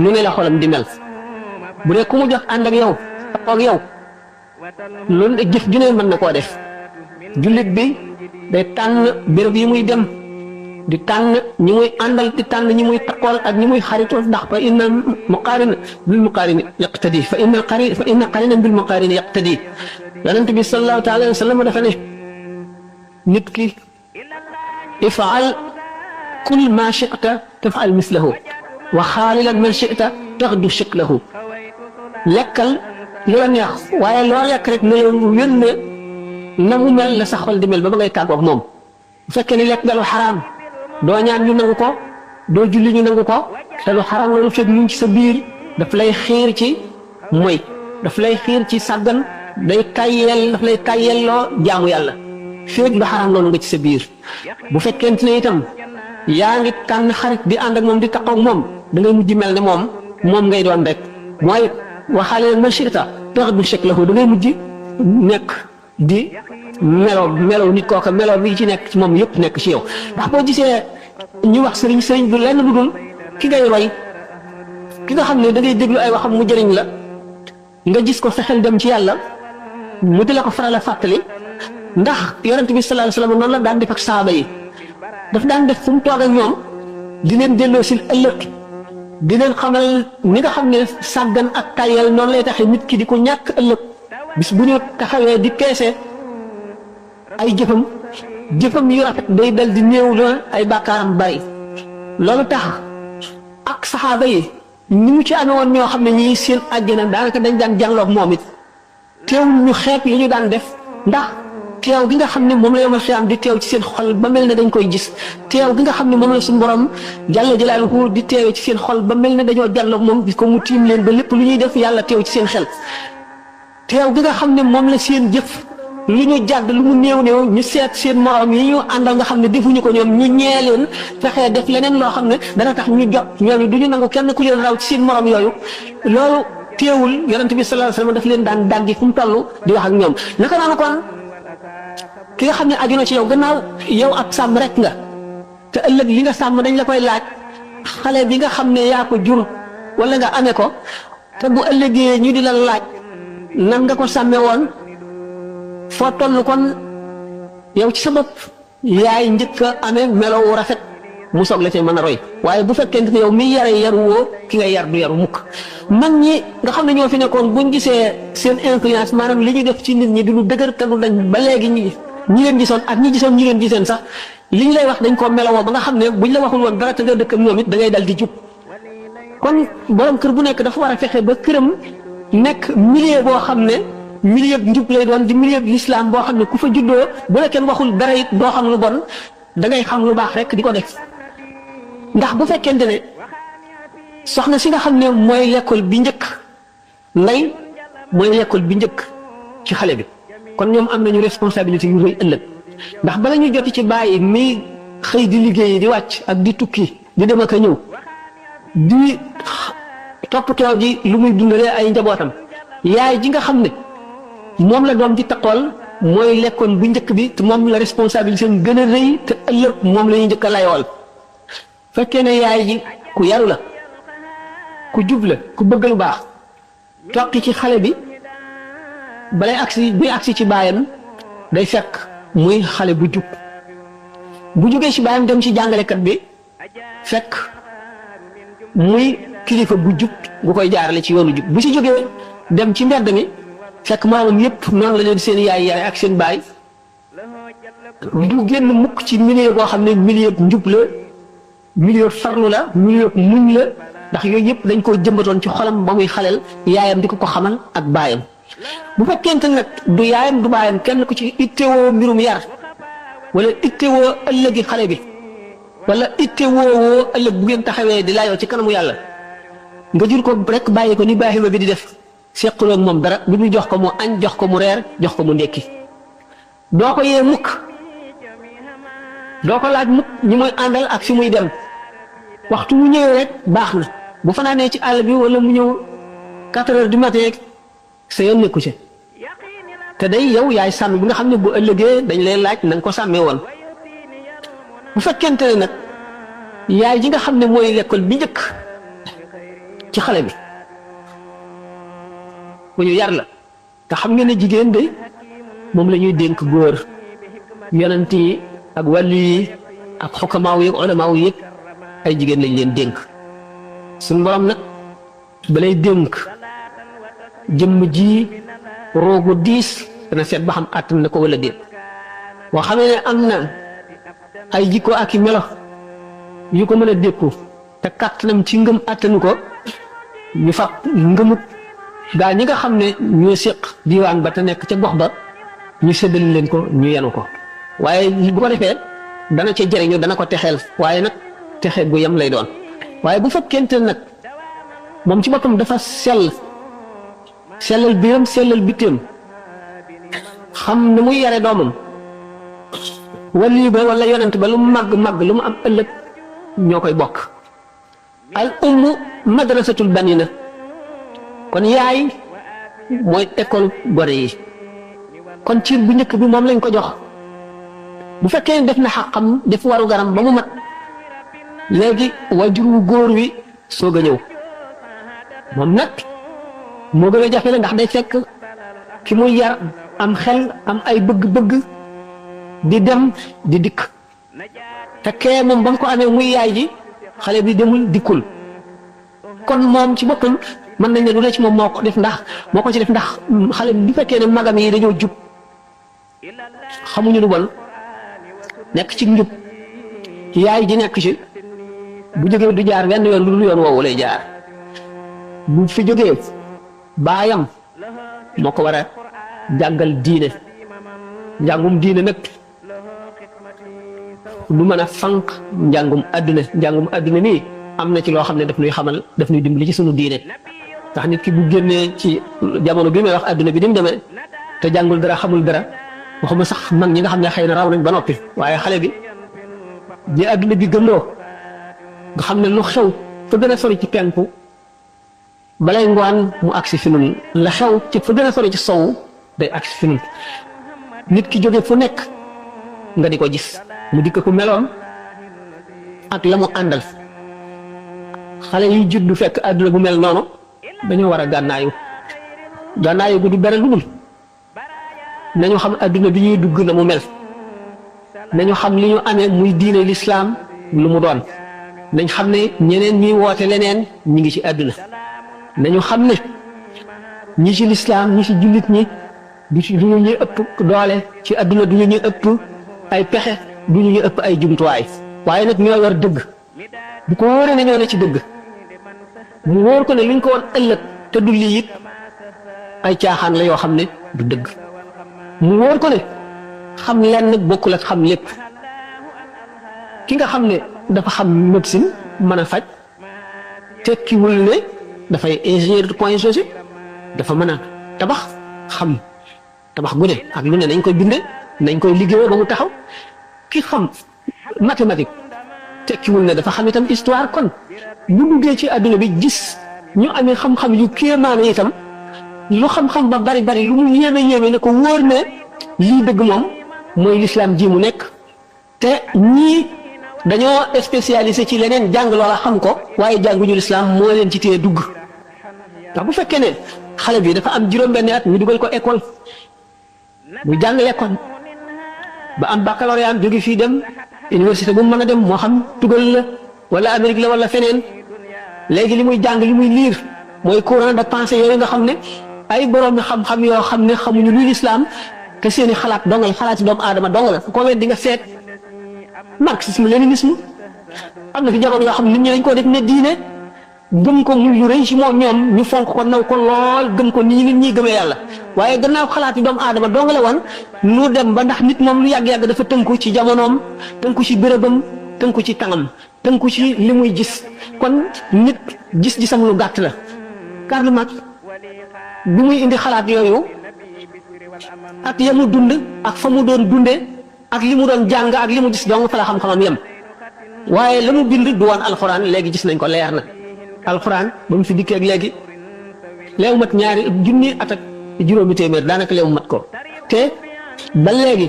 lu ne la xolam di mel bu dee ku mu jot ànd ak yow ak yow loolu jëf ju ne mën na koo def jullit bi day tànn béréb yi muy dem di tànn ñi muy àndal di tànn ñi muy takkool ak ñi muy xaritool ndax fa inna muqaarin bil muqaarini yaqtadi fa inna qarinan bil muqaarini yaqtadi yonent bi sallallahu taala alayhi wa sallam dafa ne nit ki ifaal kul ma chita tafaal mislahu wa xaalilan man chita taxdu shiklahu lekkal lu la neex waaye loo lekk rek ne wén ne na mu mel la sa xol di mel ba ngay tàggoog moom bu fekkee ni lekk nga lu xaraam doo ñaan ñu nangu ko doo julli ñu nangu ko te lu xaraam loolu fekk ñu ci sa biir daf lay xiir ci moy daf lay xiir ci sàggan daf lay tayyel loo jaamu yàlla fekk lu xaraam loolu nga ci sa biir bu fekkente ne itam yaa ngi tànn xarit di ànd ak moom di taqoog moom da ngay mujj mel ne moom ngay doon rek mooy waxaale man chita tax du chek lahu da ngay mujj nekk di melo nit kooka melo bi ci nekk ci moom yëpp nekk ci yow ndax boo gisee ñu wax sëriñ du lenn lu dul ki ngay roy ki nga xam ne da ngay déglu ay waxam mu jëriñ la nga gis ko sa xel dem ci yàlla mu di la ko faral a fàttali ndax yonent bi sallallahu alayhi wasallam noonu la daan def ak saaba yi daf daan def fu mu toog ak ñoom di leen delloo si ëllëg di leen xamal ni nga xam ne sàggan ak tayal noonu lay taxee nit ki di ko ñàkk ëllëg bis bu ñu taxawee di peese ay jëfam yu rafet day dal di néew la ay bàkkaaram bàyyi loolu tax ak saxaaba yi ni mu ci amee woon ñoo xam ne ñii seen àjjana daanaka dañ daan jànloog moom it teewul ñu xeeb li ñu daan def ndax teew gi nga xam ne moom la yomal xiyaam di teew ci seen xol ba mel ne dañ koy gis teew gi nga xam ne moom la suñu borom jàlla jalaaluhu di teewee ci seen xol ba mel ne dañoo jàlloog moom gis ko mu tiim leen ba lépp lu ñuy def yàlla teew ci seen xel teew gi nga xam ne moom la seen jëf lu ñu jàdd lu mu néew ñu seet seen morom yi ñu àndal nga xam ne defuñu ko ñoom ñu ñee leen fexee def leneen loo xam ne dana tax ñu jot ñooñu du ñu nangu kenn ku leen raw ci seen morom yooyu loolu teewul yonent bi sallallahu alayhi wasallam daf leen daan dàggi fu mu toll di wax ak ñoom naka noonu kon ki nga xam ne aju na ci yow gannaaw yow ab sàmm rek nga te ëllëg li nga sàmm dañ la koy laaj xale bi nga xam ne yaa ko jur wala nga amee ko te bu ëllëgee ñu di la laaj nan nga ko sàmme woon foo toll kon yow ci sa bopp yaay njëkk a amee melow rafet mu soog la ci mën a roy waaye bu fekkente ne yow mi yare yaru woo ki nga yar du yaru mukk mag ñi nga xam ne ñoo fi nekkoon buñ gisee seen influence maanaam li ñuy def ci nit ñi du lu dëgër te du dañ ba léegi ñi leen gisoon ak ñi gisoon ñi leen giseen sax li ñu lay wax dañ koo melowoo ba nga xam ne buñ la waxul woon dara te nga dëkk ak ñoom it da ngay dal di jub kon borom kër bu nekk dafa war a fexe ba këram nekk milieu boo xam ne milieu njub lay doon di milieu l'islam boo xam ne ku fa juddoo bu la kenn waxul dara it doo xam lu bon da ngay xam lu baax rek di ko def ndax bu fekkente ne soxna si nga xam ne mooy l'école bi njëkk ndey mooy l'école bi njëkk ci xale bi kon ñoom am nañu responsabilité yu rëy ëllëg ndax bala ñu joti ci bàyyi mi xëy di liggéey di wàcc ak di tukki di dem ak a ñëw di toppatoo ji lu muy dundalee ay njabootam yaay ji nga xam ne moom la doom di taqool mooy lekkoon bu njëkk bi te moom la responsabilité gën a rëy te ëllëg moom la ñuy njëkk a layool fekkee ne yaay ji ku yaru la ku jub la ku bëgg lu baax toqi ci xale bi buy agsi ci baayam day fekk muy xale bu jub bu jógee ci baayam dem ci jàngalekat bi fekk muy kilifa bu jub gu koy jaarale ci yoonu jub bu ci jógee dem ci mbedd mi fekk maamam yépp noonu la leen seen yaay yare ak seen baay du génn mukk ci milieu boo xam ne milieu njub la milieu farlu la milieu muñ la ndax yooyu yëpp dañ koo jëmbatoon ci xolam ba muy xaleel yaayam di ko xamal ak baayam bu fekkente nag du yaayam du baayam kenn ku ci ittewoo mbirum yar wala ittewoo ëllëgi xale bi wala ittewoo ëllëg bu ngeen taxawee di laayoo ci kanamu yàlla nga jur ko rek bàyyi ko ni baaxima bi di def seqaloo ak moom dara bi ñu jox ko mu añ jox ko mu reer jox ko mu ndekki doo ko yee mukk doo ko laaj mukk ñi muy àndal ak fi muy dem waxtu mu ñëwee rek baax na bu fanaanee ci àll bi wala mu ñëw 4 heures du matin sa yoon nekku ci te day yow yaay sàmm bi nga xam ne bu ëllëgee dañ lay laaj na nga ko sàmmee woon bu fekkente ne nag yaay ji nga xam ne mooy l'école bi njëkk ci xale bi bu ñu yar la te xam nga ne jigéen de moom la ñuy dénk góor yonent yi ak wàllu yi ak xukamaaw yi ak ulamaaw yi ay jigéen lañ leen dénk suñu borom nag balay dénk jëmm ji roogu diis dana seet ba xam àttan na ko wala déet boo xamee ne am na ay jikko ak i melo yu ko mën a dékku te kàttanam ci ngëm àttanu ko ñu fab ngëmut gaa ñi nga xam ne ñoo séq diwaan ba te nekk ca gox ba ñu séddal leen ko ñu yenu ko waaye bu ko defee dana ca jëriñu dana ko texeel waaye nag texe gu yem lay doon waaye bu fekkente nag moom ci boppam dafa sellal biiram sellal bitteem xam ne muy yare doomam wali ba wala yonent ba lu mu màgg lu mu am ëllëg ñoo koy bokk al ummu madrasatul banina kon yaay mooy école gone yi kon ciir bu njëkk bi moom lañ ko jox bu fekkee def na xaqam def waru garam ba mu mat léegi wajur wu góor wi soog a ñëw moom nag moo gën a jafe la ndax day fekk ki muy yar am xel am ay bëgg-bëgg di dem di dikk te kee moom ba mu ko amee muy yaay ji xale bi demul dikkul kon moom ci boppam mën nañ ne du ne ci moom moo ko ci def ndax xale bi bu fekkee ne magam yi dañoo jub xamuñu lu bon nekk ci njub yaay ji nekk ci bu jógee du jaar wenn yoon lu dul yoon woowu lay jaar bu fi jógee baayam moo ko war a jàngal diine njàngum diine nag du mën a fanq njàngum adduna nii am na ci loo xam ne daf nuy xamal daf nuy dimbali ci sunu diine ndax nit ki bu génnee ci jamono bi may wax adduna bi ni mu demee te jàngul dara xamul dara waxuma sax mag ñi nga xam ne xëy na raw nañ ba noppi waaye xale bi ji adduna bi gëmloo nga xam ne lu xew fa gën a sori ci penku balay ngoon mu agsi fi nun la xew ci fa gën a sori ci sowu day agsi fi nun nit ki jóge fu nekk nga di ko gis mu dikk ku meloon ak la mu àndal xale yi juddu fekk àdduna bu mel noonu dañoo war a gànnaayu gu du bere lu dul nañu xam àdduna bi ñuy dugg na mu mel nañu xam li ñu amee muy diine lislaam lu mu doon nañ xam ne ñeneen ñuy woote leneen ñi ngi ci àdduna nañu xam ne ñi ci lislaam ñi ci jullit ñi du ñu ñuy ëpp doole ci àdduna du ñu ñuy ëpp ay pexe du ñu ñuy ëpp ay jumtuwaay waaye nag ñoo yor dëgg bu ko wóoree ne ñoo ne ci dëgg mu wóor ko ne luñ ko woon ëllëg te du lii it ay caaxaan la yoo xam ne du dëgg mu wóor ko ne xam lenn bokkul ak xam lépp ki nga xam ne dafa xam médecine mën a faj tekkiwul ne dafay ingénieur de point G dafa mën a tabax xam tabax gu ne ak lu ne nañ koy binde nañ koy liggéeyee ba mu taxaw ki xam mathématique tekkiwul ne dafa xam itam histoire kon bu duggee ci àdduna bi gis ñu amee xam-xam yu kéemaane itam lu xam-xam ba bari lu mu yéeme ne ko wóor ne lii dëgg moom mooy lislaam ji mu nekk te ñii dañoo spécialisé ci leneen jàng loola xam ko waaye jànguñu lislaam moo leen ci téye dugg ndax bu fekkee ne xale bi dafa am juróom-benni at ñu dugal ko école muy jàng l'école ba am baccalauréat jóge fii dem université bu mu mën a dem moo xam tugal la wala Amérique la wala feneen léegi li muy jàng li muy liir mooy courant de pensée yooyu nga xam ne ay borom xam-xam yoo xam ne xamuñu luy lislaam te seeni xalaat dongal xalaat si doomu aadama dongal la ko wet di nga seet marxisme léninisme am na fi jamono yoo xam ne nit ñi dañ koo def ne diine gëm ko muy lu rëy si moom ñoom ñu fonk ko naw ko lool gëm ko nii nit ñi gëmee yàlla waaye gannaaw xalaat yi doomu aadama dong la woon lu dem ba ndax nit moom lu yàgg-yàgg dafa tënku ci jamonoom tënku ci bérébam tënku ci tàngam tënku ci li muy gis kon nit gis-gisam lu gàtt la. Karl Marx bi muy indi xalaat yooyu ak ya mu dund ak fa mu doon dunde ak li mu doon jàng ak li mu gis dong fa la xam-xamam yem waaye la mu bind du woon alxuraan léegi gis nañ ko leer na. alxuraan ba mu fi dikkee ak léegi léew mat ñaari junni at ak juróomi téeméer daanaka léew mat ko te ba léegi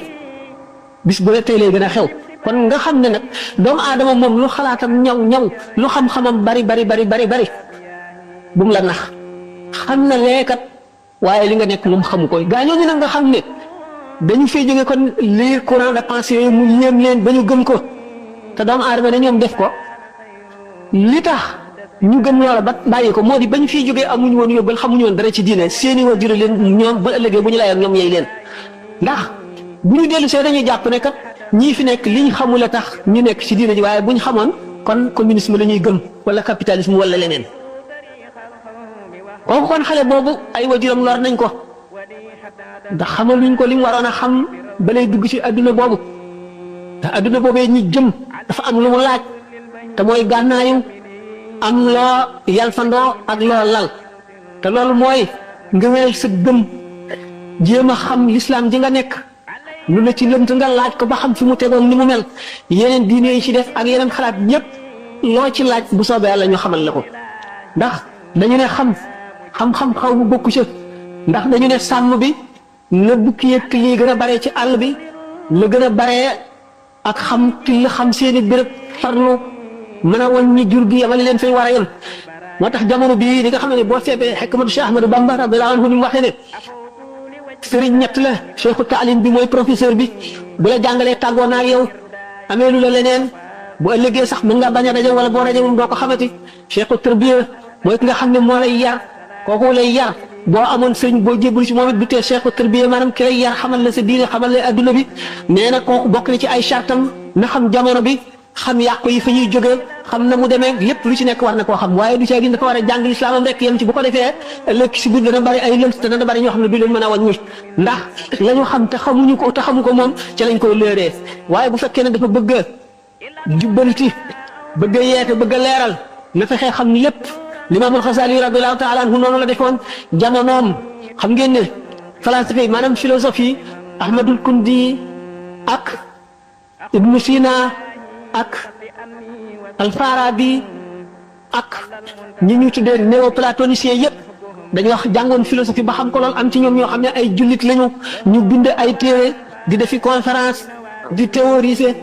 bis bu ne tey lay gën a xew kon nga xam ne nag doomu aadama moom lu xalaatam ñaw ñaw lu xam-xamam bari bu mu la nax xam na leekat waaye li nga nekk moom xamu koy gaañooñu nag nga xam ne dañu fay jóge kon lire courant de pensée yooyu mu yéem leen ba ñu gëm ko te doomu aadama ne ñoom def ko li tax ñu gën loola ba bàyyi ko moo di bañ fiy jógee amuñu woon yóbbal xamuñu woon dara ci diine seeni waajur leen ñoom ba ëllëgee bu ñu layoon ñoom yey leen ndax bu ñu dellu see dañuy jàpp ne kat ñii fi nekk liñ xamul a tax ñu nekk ci diine ji waaye bu ñu xamoon kon communisme la ñuy gëm wala capitalisme wala leneen kooku kon xale boobu ay waajuram lor nañ ko ndax xamaluñ ko li mu waroon a xam ba lay dugg ci adduna boobu te adduna boobee ñi jëm dafa am lu mu laaj te mooy gànnaayu am loo yalfandoo ak loo lal te loolu mooy nga wéyal sa gëm jéem a xam lislaam ji nga nekk lu la ci lënt nga laaj ko ba xam fi mu tegoon ni mu mel yeneen diine yi ci def ak yeneen xalaat yépp loo ci laaj bu soobee yàlla ñu xamal la ko ndax dañu ne xam-xam xaw bu bokku ci ndax dañu ne sàmm bi la bukki yëkk lii gën a bare ci àll bi la gën a bare ak xam till xam seeni béréb farlu mën a wàññi jur gi yamale leen fay war a yem moo tax jamono bii li nga xam ne boo seetee xikmatu Cheikh Ahmadou Bamba radiyallahu anhu ni mu waxee ne sëriñ ñett la cheikhu taalim bi mooy professeur bi bu la jàngalee tàggoo naa ak yow amee lu la leneen bu ëllëgee sax mën ngaa bañ a rajo wala boo rajo moom doo ko xamati cheikhu tarbiya mooy ki nga xam ne moo lay yar kooku lay yar boo amoon sëriñ boo jébbalu ci moom it du tee cheikhu tarbiya maanaam ki lay yar xamal la sa diine xamal la adduna bi nee na kooku bokk na ci ay chartam na xam jamono bi xam yàqu yi fa ñuy jógee xam na mu demee lépp lu ci nekk war na koo xam waaye du caa gis dafa war a jàng lislaamam rek yem ci bu ko defee ëllëg si biir dana bari ay lënt te dana bari ñoo xam ne du leen mën a wàññi ndax la ñu xam te xamuñu ko te xamu ko moom ci lañ koy léeree waaye bu fekkee ne dafa bëgg a jubbanti bëgg a yeete bëgg a leeral na fexee xam lépp limaamul Xasaali radiyallaahu taala anhu noonu la defoon jamonoom xam ngeen ne falasifa yi maanaam philosophie Ahmadul Kundi ak Ibnu Sina ak Alfarabi ak ñi ñu tuddee néoplatoniciens yëpp dañu wax jàngoon philosophie ba xam ko lool am ci ñoom ñoo xam ne ay jullit lañu ñu bind ay téere di defi conférence di théoriser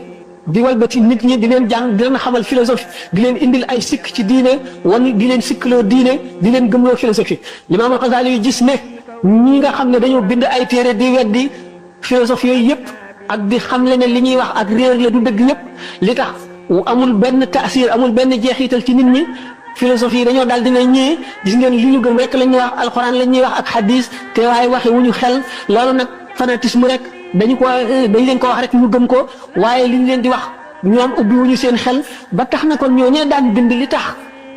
di walbati nit ñi di leen jàng di leen xamal philosophie di leen indil ay sikk ci diine wan di leen sikkloo diine di leen gëmloo philosophie Limaam Al-Xasaali yu gis ne ñi nga xam ne dañoo bind ay téere di weddi philosophie yooyu yëpp ak di xam le ne li ñuy wax ak réer la du dëgg yëpp li tax amul benn taasir amul benn jeexital ci nit ñi philosophie yi dañoo daal dina ñii gis ngeen li ñu gëm rek la ñuy wax alxuraan la ñuy wax ak hadis te waaye waxe wu ñu xel loolu nag fanatisme rek dañ leen ko wax rek ñu gëm ko waaye li ñu leen di wax ñoom ubbi wu ñu seen xel ba tax na kon ñoo ñee daan bind li tax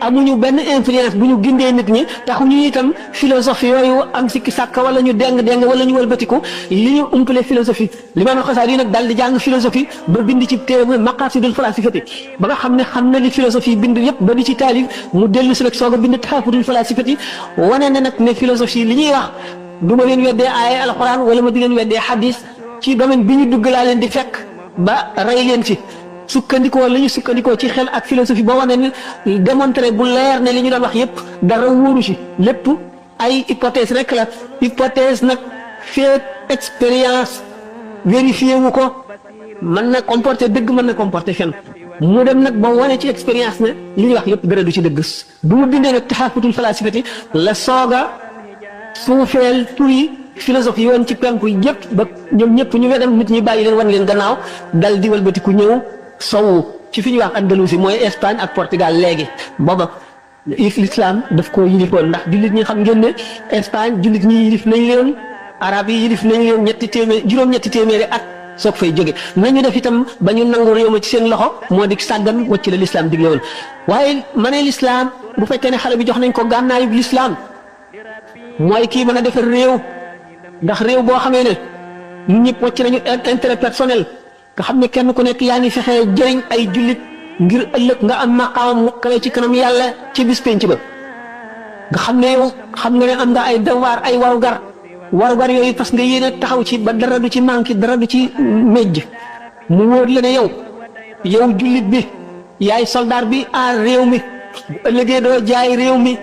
amuñu benn influence bu ñu gindee nit ñi taxuñu itam philosophie yooyu am sikki sàkk wala ñu deng wala ñu wëlbatiku li ñu umpale philosophie Limaam Al-Xasaali nag daal di jàng philosophie ba bind ci téere maqaasidul falaasifati ba nga xam ne xam na li philosophie bind yëpp ba di ci taalif mu dellu si rek soog a bind taxafutul falaasifati wane na nag ne philosophie li ñuy wax du ma leen weddee aaya alxuraan wala ma di leen weddee xadis ci domaine bi ñu dugg laa leen di fekk ba rey leen ci sukkandikoo la ñu sukkandikoo ci xel ak philosophie boo wane ni démontré bu leer ne li ñu doon wax yépp dara wóoru ci lépp ay hypothèse rek la hypothèse nag fait expérience vérifié wu ko mën na comporter dëgg mën na comporter fen mu dem nag ba wane ci expérience ne li ñuy wax yépp dara du ci dëgg bu mu bindee nag taxafutul falaasifati la sooga suufeel turi philosophie yoon ci penku yépp ba ñoom ñëpp ñu wedam nit ñi bàyyi leen wan leen gannaaw dal di walbatiku ñëw sowu ci fi ñuy wax Andalousie mooy Espagne ak Portugal léegi booba l'islam daf koo yilifoon ndax jullit ñi xam ngeen ne Espagne jullit ñi yilif nañ leen arab yi yilif nañ leen juróom-ñetti téeméeri at soog fay jóge nañu def itam ba ñu nangu réew ma ci seen loxo moo di sàggan wacc la l'islam digle woon waaye ma ne l'islam bu fekkee ne xale bi jox nañ ko gànnaayu l'islam mooy kii mën a defar réew ndax réew boo xamee ne ñun ñëpp wacc nañu intérêt personnel nga xam ne kenn ku nekk yaa ngi fexee jëriñ ay jullit ngir ëllëg nga am maqaam mu kawe ci kanam yàlla ci bis penc ba nga xam ne yow xam nga ne am nga ay devoir ay warugar yooyu parce que nga yéene taxaw ci ba dara du ci manqué dara du ci mejj mu wóor la ne yow jullit bi yaay soldat bi aar réew mi bu ëllëgee doo jaay réew mi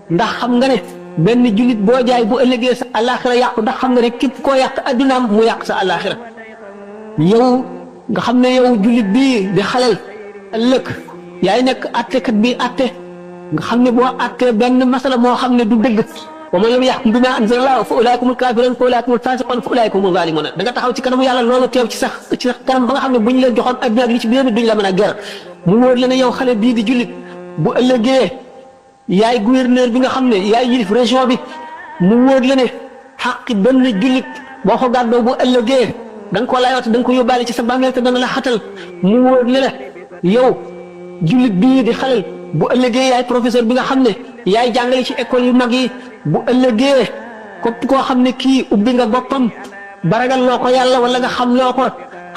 ndax xam nga ne benn jullit boo jaay bu ëllëgee sa àllaaxira yàqu ndax xam nga ne képp koo yàq addunaam mu yàq sa àllaaxira yow nga xam ne yow jullit bii di xalal ëllëg yaay nekk attekat bi atte nga xam ne boo attee benn masala moo xam ne du dëgg wa man lam yaxkum bimaa anzalallaahu fa ulaaika humul kaafiruun fa ulaaika humul faasiquun fa ulaaika humuz zaalimuun da nga taxaw ci kanamu yàlla loolu teew ci sax kanam ba nga xam ne bu ñu leen joxoon adduna ak li ci biir duñ la mën a ger mu wóor la ne yow xale bii di jullit bu ëllëgee yaay gouverneur bi nga xam ne yaay yilif région bi mu wóor la ne xaqi benn jullit boo ko gàddoo bu ëllëgee da nga ko layoot da nga ko yóbbaale ci sa bàmmeel te dana la xatal mu wóor la ne yow jullit bii di xalel bu ëllëgee yaay professeur bi nga xam ne yaay jàngale ci école yu mag yi bu ëllëgee képp koo xam ne kii ubbi nga boppam baragal loo ko yàlla wala nga xam loo ko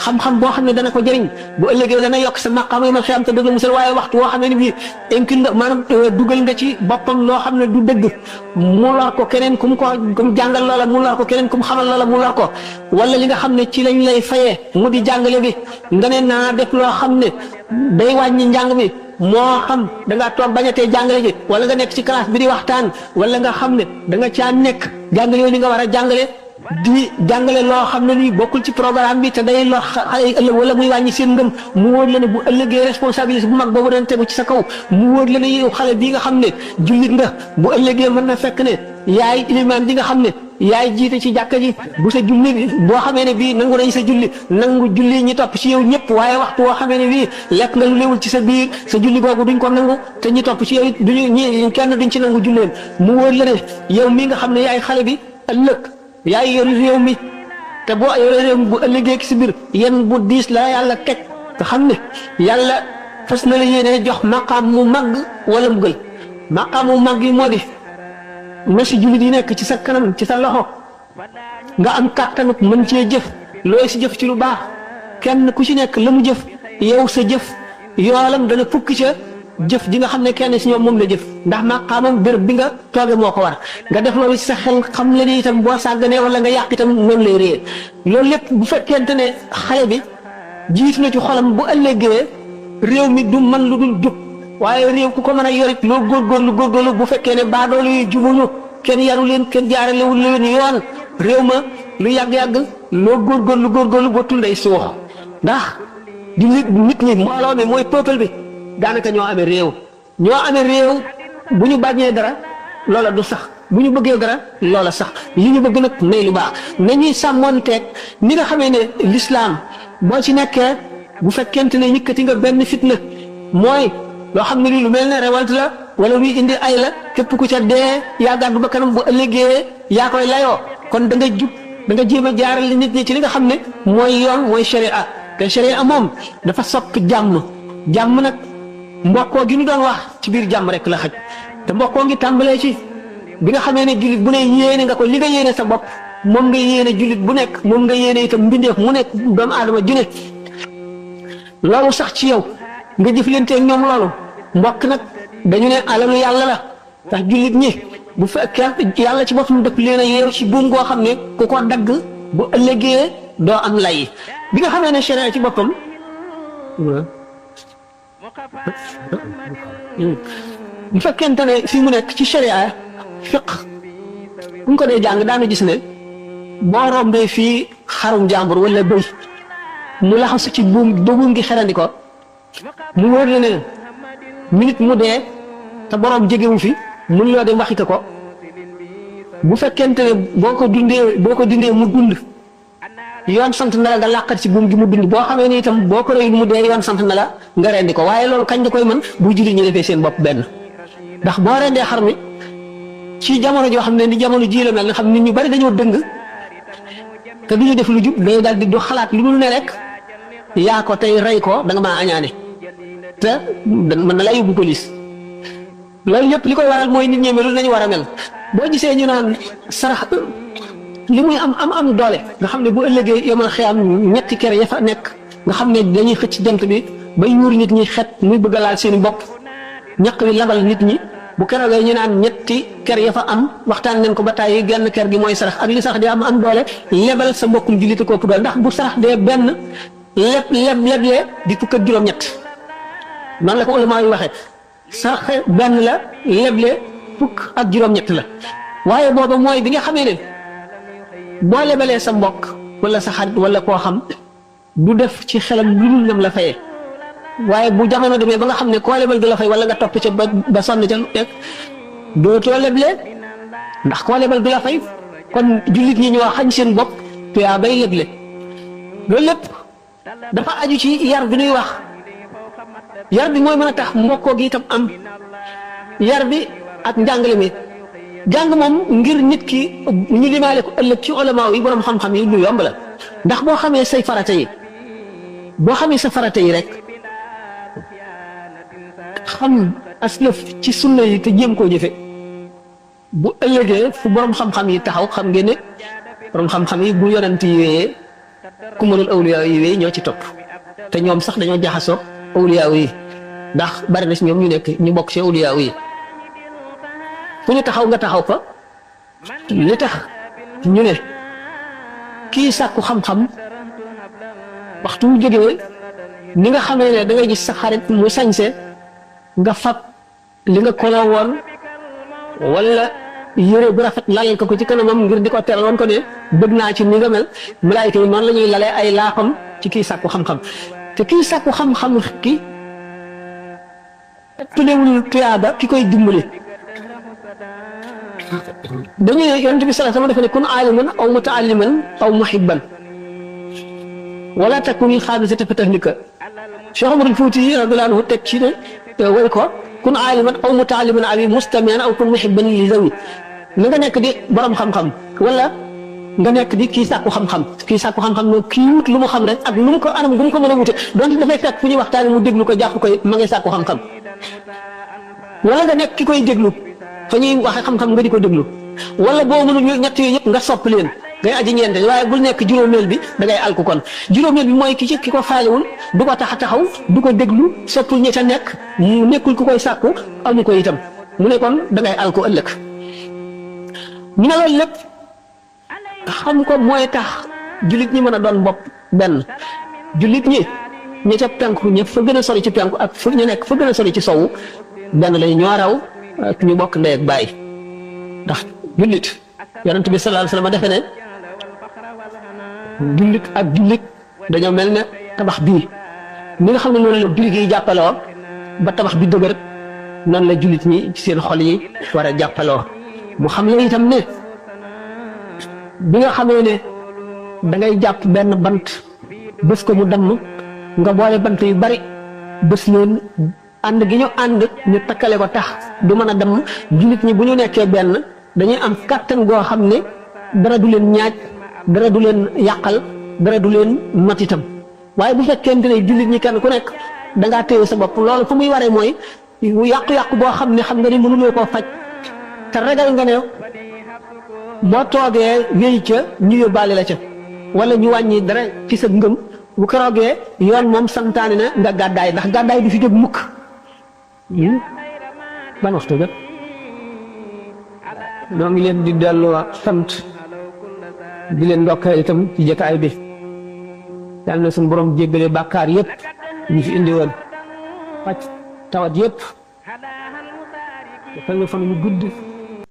xam-xam boo xam ne dana ko jëriñ bu ëllëgee dana yokk sa maqaam yi ma xiyam te dëgg musal waaye waxtu woo xam ne ni bii incul nga maanaam dugal nga ci boppam loo xam ne du dëgg mu lor ko keneen ku mu jàngal loola mu lor ko keneen ku mu xamal loola mu lor ko wala li nga xam ne ci lañ lay fayee mu di jàngale bi nga ne naa def loo xam ne day wàññi njàng mi moo xam da ngaa toog bañatee jàngale ji wala nga nekk ci classe bi di waxtaan wala nga xam ne da nga caa nekk jàngale yooyu li nga war a jàngale di jàngale loo xam ne nii bokkul ci programme bi te day lor xale yi ëllëg wala muy wàññi seen ngëm mu wóor la ne bu ëllëgee responsabilité bu mag boobu dana tegu ci sa kaw mu wóor la ne yow xale bii nga xam ne jullit nga bu ëllëgee mën na fekk ne yaay ilimaan bi nga xam ne yaay jiite ci jàkka ji bu sa julli boo xamee ne bii nangu nañ sa julli nangu julli ñi topp ci yow ñëpp waaye waxtu woo xamee ne bii lekk nga lu léwul ci sa biir sa julli googu duñ ko nangu te ñi topp ci yow it duñu ñi kenn duñ ci nangu julleen mu wóor la ne yow mii nga xam ne yaay xale bi ëllëg yaay yor réew mi te boo yore réew mi bu ëllëgee ci si biir yéen bu diis la yàlla teg nga xam ne yàlla fas na la yéene jox maqaam mu màgg wala mu gël maqaam mu màgg yi moo di na si jullit yi nekk ci sa kanam ci sa loxo nga am kàttanuk mën cee jëf looy si jëf ci lu baax kenn ku ci nekk la mu jëf yow sa jëf yoolam dana fukki ca jëf ji nga xam ne kenn si ñoom moom la jëf ndax maqaamam béréb bi nga tooge moo ko war nga def loolu ci sa xel xam le ni itam boo sàgganee wala nga yàq itam noonu lay réer loolu lépp bu fekkente ne xale bi jiitu na ci xolam bu ëllëgee réew mi du man lu dul jub waaye réew ku ko mën a yorit loo góorgóorlu bu fekkee ne baadoolu yi jubuñu kenn yaru leen kenn jaaralewul leen yoon réew ma lu yàgg-yàgg loo góorgóorlu bottul day suux ndax di nit ñi mbooloo mi mooy peuple bi daanaka ñoo amee réew bu ñu bañee dara loola du sax bu ñu bëggee dara loola sax li ñu bëgg nag nay lu baax nañuy sàmmoonteeg ni nga xamee ne l'islam boo ci nekkee bu fekkente ne yëkkati nga benn fitna mooy loo xam ne lii lu mel ne révolte la wala luy indi ay la képp ku ca dee yaa gàddu ba kanam bu ëllëgee yaa koy layoo kon da nga jub da nga jéem a jaarale nit ñi ci li nga xam ne mooy yoon mooy sharia te sharia moom dafa sopp jàmm nag mbokkoo gi ñu doon wax ci biir jàmm rek la xaj te mbokkoo ngi tàmbalee ci bi nga xamee ne jullit bu ne yéene nga ko li nga yéene sa bopp moom nga yéene jullit bu nekk moom nga yéene itam mbindeef mu nekk doomu aadama ju ne loolu sax ci yow nga jëflanteeg ñoom loolu mbokk nag dañu ne alalu yàlla la ndax jullit ñi bu fekkee yàlla ci boppam dëpp leen a yeeru ci buum goo xam ne ku ko dagg bu ëllëgee doo am lay bi nga xamee ne sharia ci boppam bu fekkente ne fi mu nekk ci sharia fiq buñ ko dee jàng daanu gis ne boo rombee fii xarum jàmbur wala bëy mu laxasu ci buum ba buum gi xerandi ko mu wóor la ne minute mu dee te borom jegewu fi mun loo dem waxi ko bu fekkente ne boo ko dindee mu dund yoon sant na la nga làqat ci buum gi mu bind boo xamee ni itam boo ko rëyul mu dee yoon sant na la nga rendi ko waaye loolu kañ nga koy mën bu jullit ñi defee seen bopp benn ndax boo rendee xar mi ci jamono joo xam ne ni jamono ji la mel nga xam nit ñu bari dañoo dëng te du ñu def lu jub day daal di du xalaat lu dul ne rek yaa ko tey rey ko da nga maa añaane te mën na la yóbbu police loolu yëpp li koy waral mooy nit ñi melul nañu war a mel boo gisee ñu naan sarax li muy am doole nga xam ne bu ëllëgee yomal xiyam ñetti kër ya fa nekk nga xam ne dañuy xëcc jant bi ba yuur nit ñi xet muy bëgg a laal seen bopp ñaq wi labal nit ñi bu keroogee ñu naan ñetti kër ya fa am waxtaan nañ ko ba tàyyi genn kër gi mooy sarax ak li sarax di am doole lebal sa mbokkum jullit ko ëpp doole ndax bu sarax dee benn leblee di fukk ak juróom-ñett noonu la ko ulama yi waxee sarax benn la leble fukk ak juróom-ñett la waaye booba mooy bi nga xamee ne boo lebalee sa mbokk wala sa xarit wala koo xam du def ci xelam lu dul nam la fayee waaye bu jamono demee ba nga xam ne koo lebal du la fay wala nga topp ca ba sonn ca teg dootoo leble ndax koo lebal du la fay kon jullit ñi ñoo xañ seen bopp tuyaa bay leble loolu lépp dafa aju ci yar bi ñuy wax yar bi mooy mën a tax mbokkoo gi itam am yar bi ak njàngale mi jàng moom ngir nit ki ñu limaale ko ëllëg ci ulama yi borom xam-xam yi lu yomb la ndax boo xamee say farata yi boo xamee sa farata yi rek xam aslëf ci sunna yi te jéem koo jëfe bu ëllëgee fu borom xam-xam yi taxaw xam ngeen ne borom xam-xam yi bu yonent yi wéyee ku mënul awliya yi wéy ñoo ci topp te ñoom sax dañoo jaxasoo awliya yi ndax bari na si ñoom ñu nekk ñu bokk ci awliya yi fu ñu taxaw nga taxaw fa li tax ñu ne kii sàkku xam-xam waxtu mu jógee ni nga xamee ne da ngay gis sa xarit mu sañse nga fab li nga koloo woon wala yére bu rafet lalal ko ci kanamam ngir di ko teral woon ko ne bëgg naa ci ni nga mel malaayika yi noonu la ñuy lalee ay laaxam ci kii sàkku xam-xam te kii sàkku xam-xam ki tuddewul tuyaaba ki koy dimbali dañu ne yonent bi sallallahu alayhi wasallam dafa ne kun aaliman aw mutaalliman aw muhibban wala takun xaamisata fa tahlika Cheikh Omarul Fuuti radiyallahu anhu teg ci ne way ko kun aaliman aw mutaalliman aw mustamian aw kun muhibban li zawi na nga nekk di borom xam-xam wala nga nekk di kii sàkku xam-xam kii sàkku xam-xam ne kii wut lu mu xam rek ak lu mu ko anam gu mu ko mën a wute donte dafay fekk fu ñuy waxtaane mu déglu ko jàpp koy ma ngay sàkku xam-xam wala nga nekk ki koy déglu fa ñuy waxee xam-xam nga di ko déglu wala boo mënul ñett yooyu yëpp nga sopp leen ngay aji ñeente waaye bul nekk juróomeel bi da ngay alku kon juróomeel bi mooy ki ko faalewul du ko tax a taxaw du ko déglu soppul ñi ca nekk mu nekkul ku koy sàkku amu ko itam mu ne kon da ngay alku ëllëg ñu ne loolu lépp xam ko mooy tax jullit ñi mën a doon bopp benn jullit ñi ña ca penku ña fa gën a sori ci penku ak fa ñu nekk fa gën a sori ci sowu benn lañu ñoo raw ak ñu bokk ndey ak baay ndax jullit yonent bi sallallahu alayhi wasallam defe ne jullit ak jullit dañoo mel ne tabax bii ni nga xam ne noonu la jullit yi jàppaloo ba tabax bi dëgër noonu la jullit ñi ci seen xol yi war a jàppaloo mu xam ne itam ne bi nga xamee ne da ngay jàpp benn bant bës ko mu damm nga boole bant yu bari bës leen ànd gi ñu ànd ñu takkale ko tax du mën a damm jullit ñi bu ñu nekkee benn dañuy am kàttan goo xam ne dara du leen ñaaj dara du leen yàqal dara du leen not itam waaye bu fekkente ne jullit ñi kenn ku nekk da ngaa téye sa bopp loolu fu muy waree mooy yàqu-yàqu boo xam ne xam nga ni mënuloo koo faj te ragal nga ne boo toogee wéy ca ñu yóbbaale la ca wala ñu wàññi dara ci sa ngëm bu keroogee yoon moom santaane na nga gàddaay ndax gàddaay du fi jóg mukk ban waxtu ga ñoo ngi leen di delloo sant di leen ndokkeel itam ci jotaay bi yàlla na suñu borom jéggale bàkkaar yépp ñu fi indi woon faj tawat yépp defal na fan yu gudd